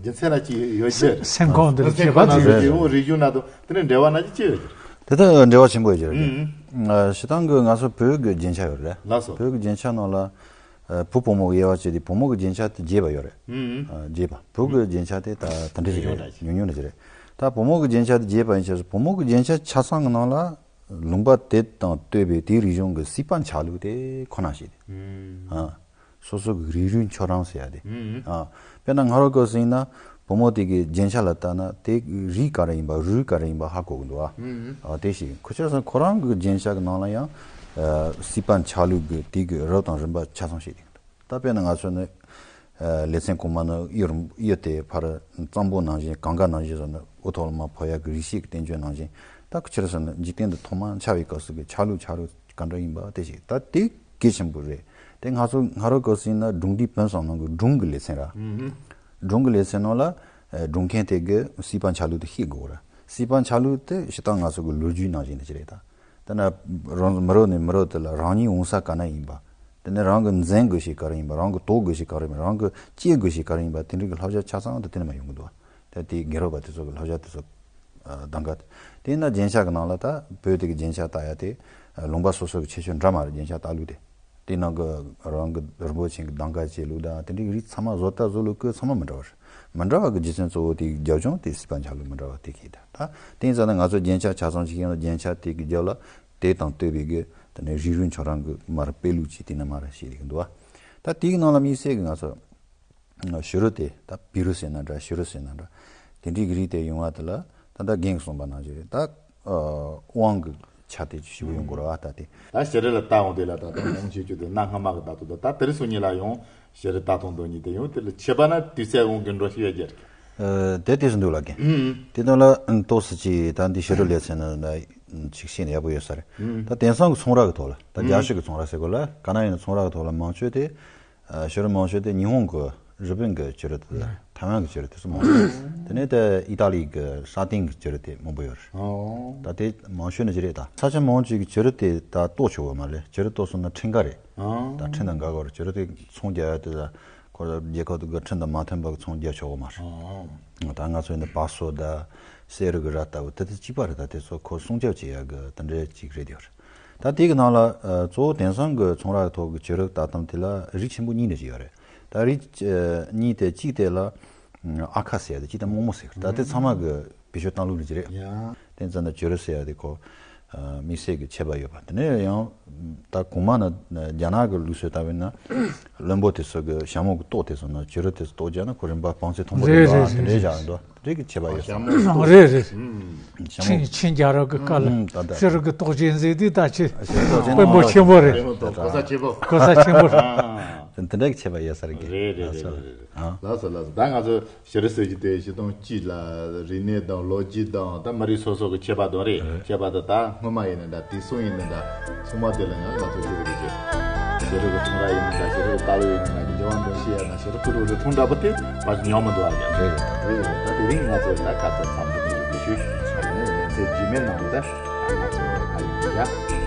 རྒྱུ་མཚན་ན་ཅི་ཡོད་ཀྱི། སེམས་ཁོང་དེ་ལ་སེམས་ཁོང་ན་ཅི་ཡོད་ཀྱི་འོང་། རིག་གཞུང་ན་དང་དེ་ནས་འབྲེལ་བ་ན་ཅི་ཅི་ཡོད་ཀྱི། དེ་ལྟར་འབྲེལ་བ་ཆེན་པོ་ཡོད་ཀྱི་རེད། ཨང་། སྤྱིར་བཏང་གི་ང་ཚོ་བོད་ཀྱི་རྒྱན་ཆ་ཡོད་རེད། ལགས་སོ། བོད་ཀྱི་རྒྱན་ཆ་ནང་ལ་བུ་བུ་མོ་གི་དབྱེ་བ་བྱས་ཏེ་བུ་མོ་གི་རྒྱན་ཆ་དེ་རྒྱས་པ་ཡོད་རེད། ཨང་། རྒྱས་པ། བུ་གི་རྒྱན་ཆ་དེ་ད་དེ་འདྲ་ཞིག་ཡོད་རེད། ཉུང་ཉུང་འདྲ་ཞིག་རེད། ད་བུ་མོ་གི་རྒྱན་ཆ་དེ་རྒྱས་པ་ཡིན་ཕྱིར་བུ་མོ་གི་རྒྱན་ཆ་ཆ་ཚང་གི་ནང་ལ་ལུང་པ་དེ་དང་བསྟོད་པའི་དེའི་རིག་གཞུང་གི་སྲིད་པ་ཆ་ལུགས་དེ་ཁོ་ན་ཞིག་རེད། ཨང་། སོ་སོ་གི་རིགས་རུས་མཆོག་རང་ཟེར་ཡ་དེ། ཨང་། དཔེར་ན་ང་རང་སྐབས་སུ་ཡིན་ན་བུ་མོ་དེ་གི་རྒྱན་ཆ་ལ་ལྟ་ན་དེ་རིགས་ག་རེ་ཡིན་པ་རུས་ག་རེ་ཡིན་པ་ཧ་གོ་གི་འདུག་ཨ། ཨ་དེ་ཞིག་ཁོ་ཆ་ཚང་ཁོ་རང་གི་རྒྱན་ཆ་གི་ནང་ལ་ཡང་སྲིད་པ་ཆ་ལུགས་གི་དེ་གི་རབ་དང་རིམ་པ་ཆ་ཚང་ཞིག་རེད། ད་དཔེར་ན་ང་ཚོ་ནི་ལེ་ཚན་གོང་མ་ནི་གཡུ་རུ་གཡུ་དེ་ཕར་གཙང་པོ་ནང་བཞིན་གངྒཱ་ནང་བཞིན་བཟོ་ནི་ཨོ་ཐོག་ལ་མ་ཕོ་ཡ་གི་རིགས་ཤིག་བསྟན་བཅོས་ནང་བཞིན། ད་ཁོ་ཆི་རེད་ཟེར་ན་འཇིག་རྟེན་དུ་ཐོག་མར་འཆར་བའི་སྐབས་སུ་གི་ཆ་ལུགས་ཆ་རུ་ག་འདྲ་ཡིན་པ་དེ་ཞིག་ད་དེ་གལ་ཆེན་པོ་རེད། དེ་ང་ཚོ་ང་རང་སྐབས་སུ་ཡིན་ན་སྒྲུང་འབྲིང་བོན་བཟང་ནང་གི་སྒྲུང་གི་ལེ་ཚན་ར། སྒྲུང་གི་ལེ་ཚན་ནང་ལ་སྒྲུང་མཁན་དེ་གི་སྲིད་པ་ཆ་ལུགས་དེ་ཤེས་དགོས་ར། སྲིད་པ་ཆ་ལུགས་དེ་ཞིག་ད་ང་ཚོ་གི་ལོ་རྒྱུས་ནང་བཞིན་དེ་ཅི་རེད་ད། དེ་ན་རང་མི་རབས་ནས་མི་རབས་དེ་ལ་རང་ཉིད་འོང་ས་ག་ན་ཡིན་པ། དེ་ནས་རང་གི་འཛིན་དགོས་ཤེས་ག་རེ་ཡིན་པ། རང་གི་དོར་དགོས་ཤེས་ག་རེ་ཡིན་པ། རང་གི་སྐྱེ་དགོས་ཤེས་ག་རེ་ཡིན་པ། དེ་འདྲ་གི་བསླབ་བྱ་ཆ་ཚང་དེ་དེ་ནས་མ་ཡོང་གི་འདུག་བ། ད་དེ་རྒན་རབས་པ་དེ་ཚོ་གི་བསླབ་བྱ་དེ་ཚོ་གདམ་ག་དེ་ཡིན་ན་རྒྱན་ཆ་གི་ནང་ལ་ད་བོད་དེ་གི་རྒྱན་ཆ་བཏགས་ཡ་དེ་ལུང་པ་སོ་སོ་གི་ཁྱད་ཆོས་འདྲ་མ་རེད། རྒྱན་ཆ་བཏགས་ལུགས་དེ་དེ་ནང་གི་རང་གི་རིན་པོ་ཆེ་གི་གདམ་ག་བྱེད་ལུགས་དང་དེ་འདྲའི་རིགས་ཚང་མ་བཟོ་ལྟ་བཟོ་ལུགས་ཀུན་ཚང་མ་མི་འདྲ་བ་རེད། མི་འདྲ་བ་གི་རྒྱུ་མཚན་གཙོ་བོ་དེ་རྒྱབ་ལྗོངས་དེ་སྲིད་པ་ཆ་ལུགས་མི་འདྲ་བ་དེ་གི་ད་ད་དེ་ཡིན་ཙང་ན་ང་ཚོ་རྒྱན་ཆ་ཆ་ཚང་ཅིག་ཡིན་ན་རྒྱན་ཆ་དེ་གི་རྒྱབ་ལ་དེ་དང་བསྟོད་པའི་གི་དེ་ནས་རིགས་རུས་མཆོག་རང་གི་མར་དཔེ་ལུགས་ཅིག་དེ་ནས་མར་བཤད་ཀྱི་འདུག་བ། ད་དེ་གི་ནང་ལ་དམིགས་བསལ་གི་ང་ཚོ་བྱུ་རུ་དེ་ད་བི་རུ་ཟེར་ན་འདྲ་བྱུ་རུ་ཟེར་ན་འདྲ། དེ་འདྲའི་གི་རིགས་དེ་ཡོང་བ་དེ་ལ་ད་ད་རྒན་གྱིས་གསུངས་པ་ནང་བཞིན་རེད། ད་དབང་གི་ཆ་དེ་ཞིབ་པོ་ཡོང་དགོས་རེད་བ། ད་དེ་ད་བྱུ་རུ་ལ་ལྟ་འོང་དེ་ལ་ད་ད་ནང་ཆོས་ཆོས་དེ་གནའ་སྔ་མ་གི་ད་དུ་ད་ད་དེ་རིང་སང་ཉིན་ལ་ཡང་བྱུ་རུ་ལྟ་སྟངས་དོན་གཉིས་དེ་ཡང་དེ་ལ་ཁྱད་པར་ན་དུས་ཚོད་འོང་གི་འགྲོ་ཤེས་ཡ་རྒྱུ་རེད། ཨ། དེ་དེ་བཞིན་འདུག་ལགས་རྒན། ཨུམ། དེ་དོན་ལ་ཨ་ཏོག་ཙམ་ཅིག་ད་འདི་བྱུ་རུ་ལེ་ཚན་ནང་ཅིག་བཤད་ན་ཡག་པོ་ཡོད་ས་རེད། ཨུམ། ད་དེང་སང་གི་ཚོང་ར་གི་ཐོག་ལ་ད་ཨུམ་རྒྱལ་སྤྱི་གི་ཚོང་ར་ཟེར་དགོས་ལ་ག་ན་ཡིན་ན་ཚོང་ར་གི་ཐོག་ལ་མང་ཤོས་དེ་ཨ་བྱུ་རུ་མང་ཤོས་དེ་ཉི་ཧོང་གི་རི་པིན་གི་བྱུ་རུ་དེ་ཐའེ་ཝན་གི་བྱུ་རུ་དེ་ཚོ་མང་ཤོས་དེ་ནས་ད་ཨི་ཏཱ་ལི་གི་ས་སྟེང་གི་བྱུ་རུ་དེ་མང་པོ་ཡོད་རེད། ཨོ། ད་དེ་མང་ཤོས་ནི་ཅི་རེད་ད། ས་ཆ་མང་ཆེ་གི་བྱུ་རུ་དེ་ད་གཏོགས་ཆོག་གི་མ་རེད། བྱུ་རུ་གཏོགས་སོང་ན་ཁྲིམས་འགལ་རེད། ཨོ། ད་ཁྲིམས་དང་འགལ་གི་རེད། བྱུ་རུ་དེ་ཚོང་རྒྱག་ཡ་དེ་ད། ཁོ་རང་རྒྱལ་ཁབ་དེ་གི་ཁྲིམས་དང་མ་མཐུན་པ་གི་ཚོང་རྒྱག་ཆོག་གི་མ་རེད། ཨང་། ད་ང་ཚོ་ཡིན་ན་བ་སོ་དང་གསེར་གི་ར་ལྟ་བུ་དེ་དེ་གཅིག་པ་རེད། ད་དེ་ཚོ་ཁོ་སྲུང་སྐྱོབ་བྱེད་ཡ་གི་དེ་འདྲའི་གཅིག་རེད་ཡོད་རེད། ད་དེ་གི་ནང་ལ་ཨ་གཙོ་བོ་དེང་སང་གི་ཚོང་ར་ཐོག་གི་བྱུ་རུ་ལྟ་སྟངས་དེ་ལ་རིགས་ཆེན་པོ་གཉིས་འདྲ་ཅིག་ཡོད་རེད། ད་རིགས་ཨ་གཉིས་དེ་གཅིག་དེ་ལ་ཨ་ཁ་ཟེར་ཡ་དེ་གཅིག་དེ་སྨུག་མོ་ཟེར་གི་རེད། ད་དེ་ཚང་མ་གི་བེད་སྤྱོད་བཏང་ལུགས་འདྲ་ཅིག་རེད། ཡ། དེ་ཙམ་ན་བྱུ་རུ་ཟེར་ཡ་དེ་ཁོ་ཨ་དམིགས་བསལ་གྱི་ཁྱད་པར་ཡོད་པ། དེ་ནས་ཡང་ད་གོང་མ་ན་རྒྱ་ནག་གི་ལུགས་སྲོལ་ལྟ་བུ་ན་བློན་པོ་དེ་ཚོ་གི་ཞྭ་མོ་གི་ཏོག་དེ་ཚོ་ན་བྱུ་རུ་དེ་ཚོ་ཏོག་བརྒྱབ་ན་ཁོ་རིན་པ་བང་མཛོད་མཐོན་པོ་རེད་རེད་འདུག་རེད་དེ་འདྲའི་རེད། བཞག་འདུག་དེ་གི་ཁྱད་པར་ཡོད་ས་རེད། རེད་རེད། ཞྭ་མོ་ཆིང་ཆིང་རྒྱལ་རབས་ཀྱི་སྐབས་ལ་ཨུམ་ད་ད་བྱུ་རུ་གི་ཏོག་ཅན་ཟེར་དུས་ད་ཆེ་ཨ་ཞེ་ཏོག་ཅན་དཔོན་པོ་ཆེན་པོ་རེད། ད་གོ་ས་ཆེན་པོ་གོ་ས་ཆེན་པོ་རེད། ཨ་དེ་འདྲ་གི་ཁྱད་པར་ཡོད་ས་རེད། རེད་རེད་རེད་རེད། ཨ་ལགས་སོ་ལགས་སོ། ད་ང་ཚོ་བྱུ་རུ་ཟེར་རྒྱུ་དེ་སྤྱིར་བཏང་སྤྱི་ལ་རིག་གནས་དང་ལོ་རྒྱུས་དང་ད་མི་རིགས་སོ་སོ་གི་ཁྱད་པར་དང་རེད། རེད། ཁྱད་པར་དང་ད་སྔོན་མ་ཡིན་ན་འདྲ་དེང་སང་ཡིན་ན་འདྲ་ཚང་མ་དེ་ལ་ཡང་ང་ཚོ་ཞུ་གི་རེད། བྱུ་རུ་གི་ཚོང་ར་ཡིན་ན་འདྲ་བྱུ་རུ་གི་ལྟ་ལོ་ཡིན་ན་འདྲ་གི་འགྱུར་བ་འགྲོ་ཤེས་ཡ་ན་བྱུ་རུ་ཀུ་རུ་རི་ཁྲོང་འདྲ་པོ་དེ་མ་ཉམས་མི་འདུག་ཨ། རེད་རེད། རེད་རེད། ད་དེ་རིང་ང་ཚོ་ད་ཁ་ཚ་མཚམས་འདི་ནས་རིག་གི་ཞུ་ང་ནས་ལན་ཚད་རྗེས་མའི་ནང་དུ་ད་ང་ཚོ་ད་ཡིན་ཡ།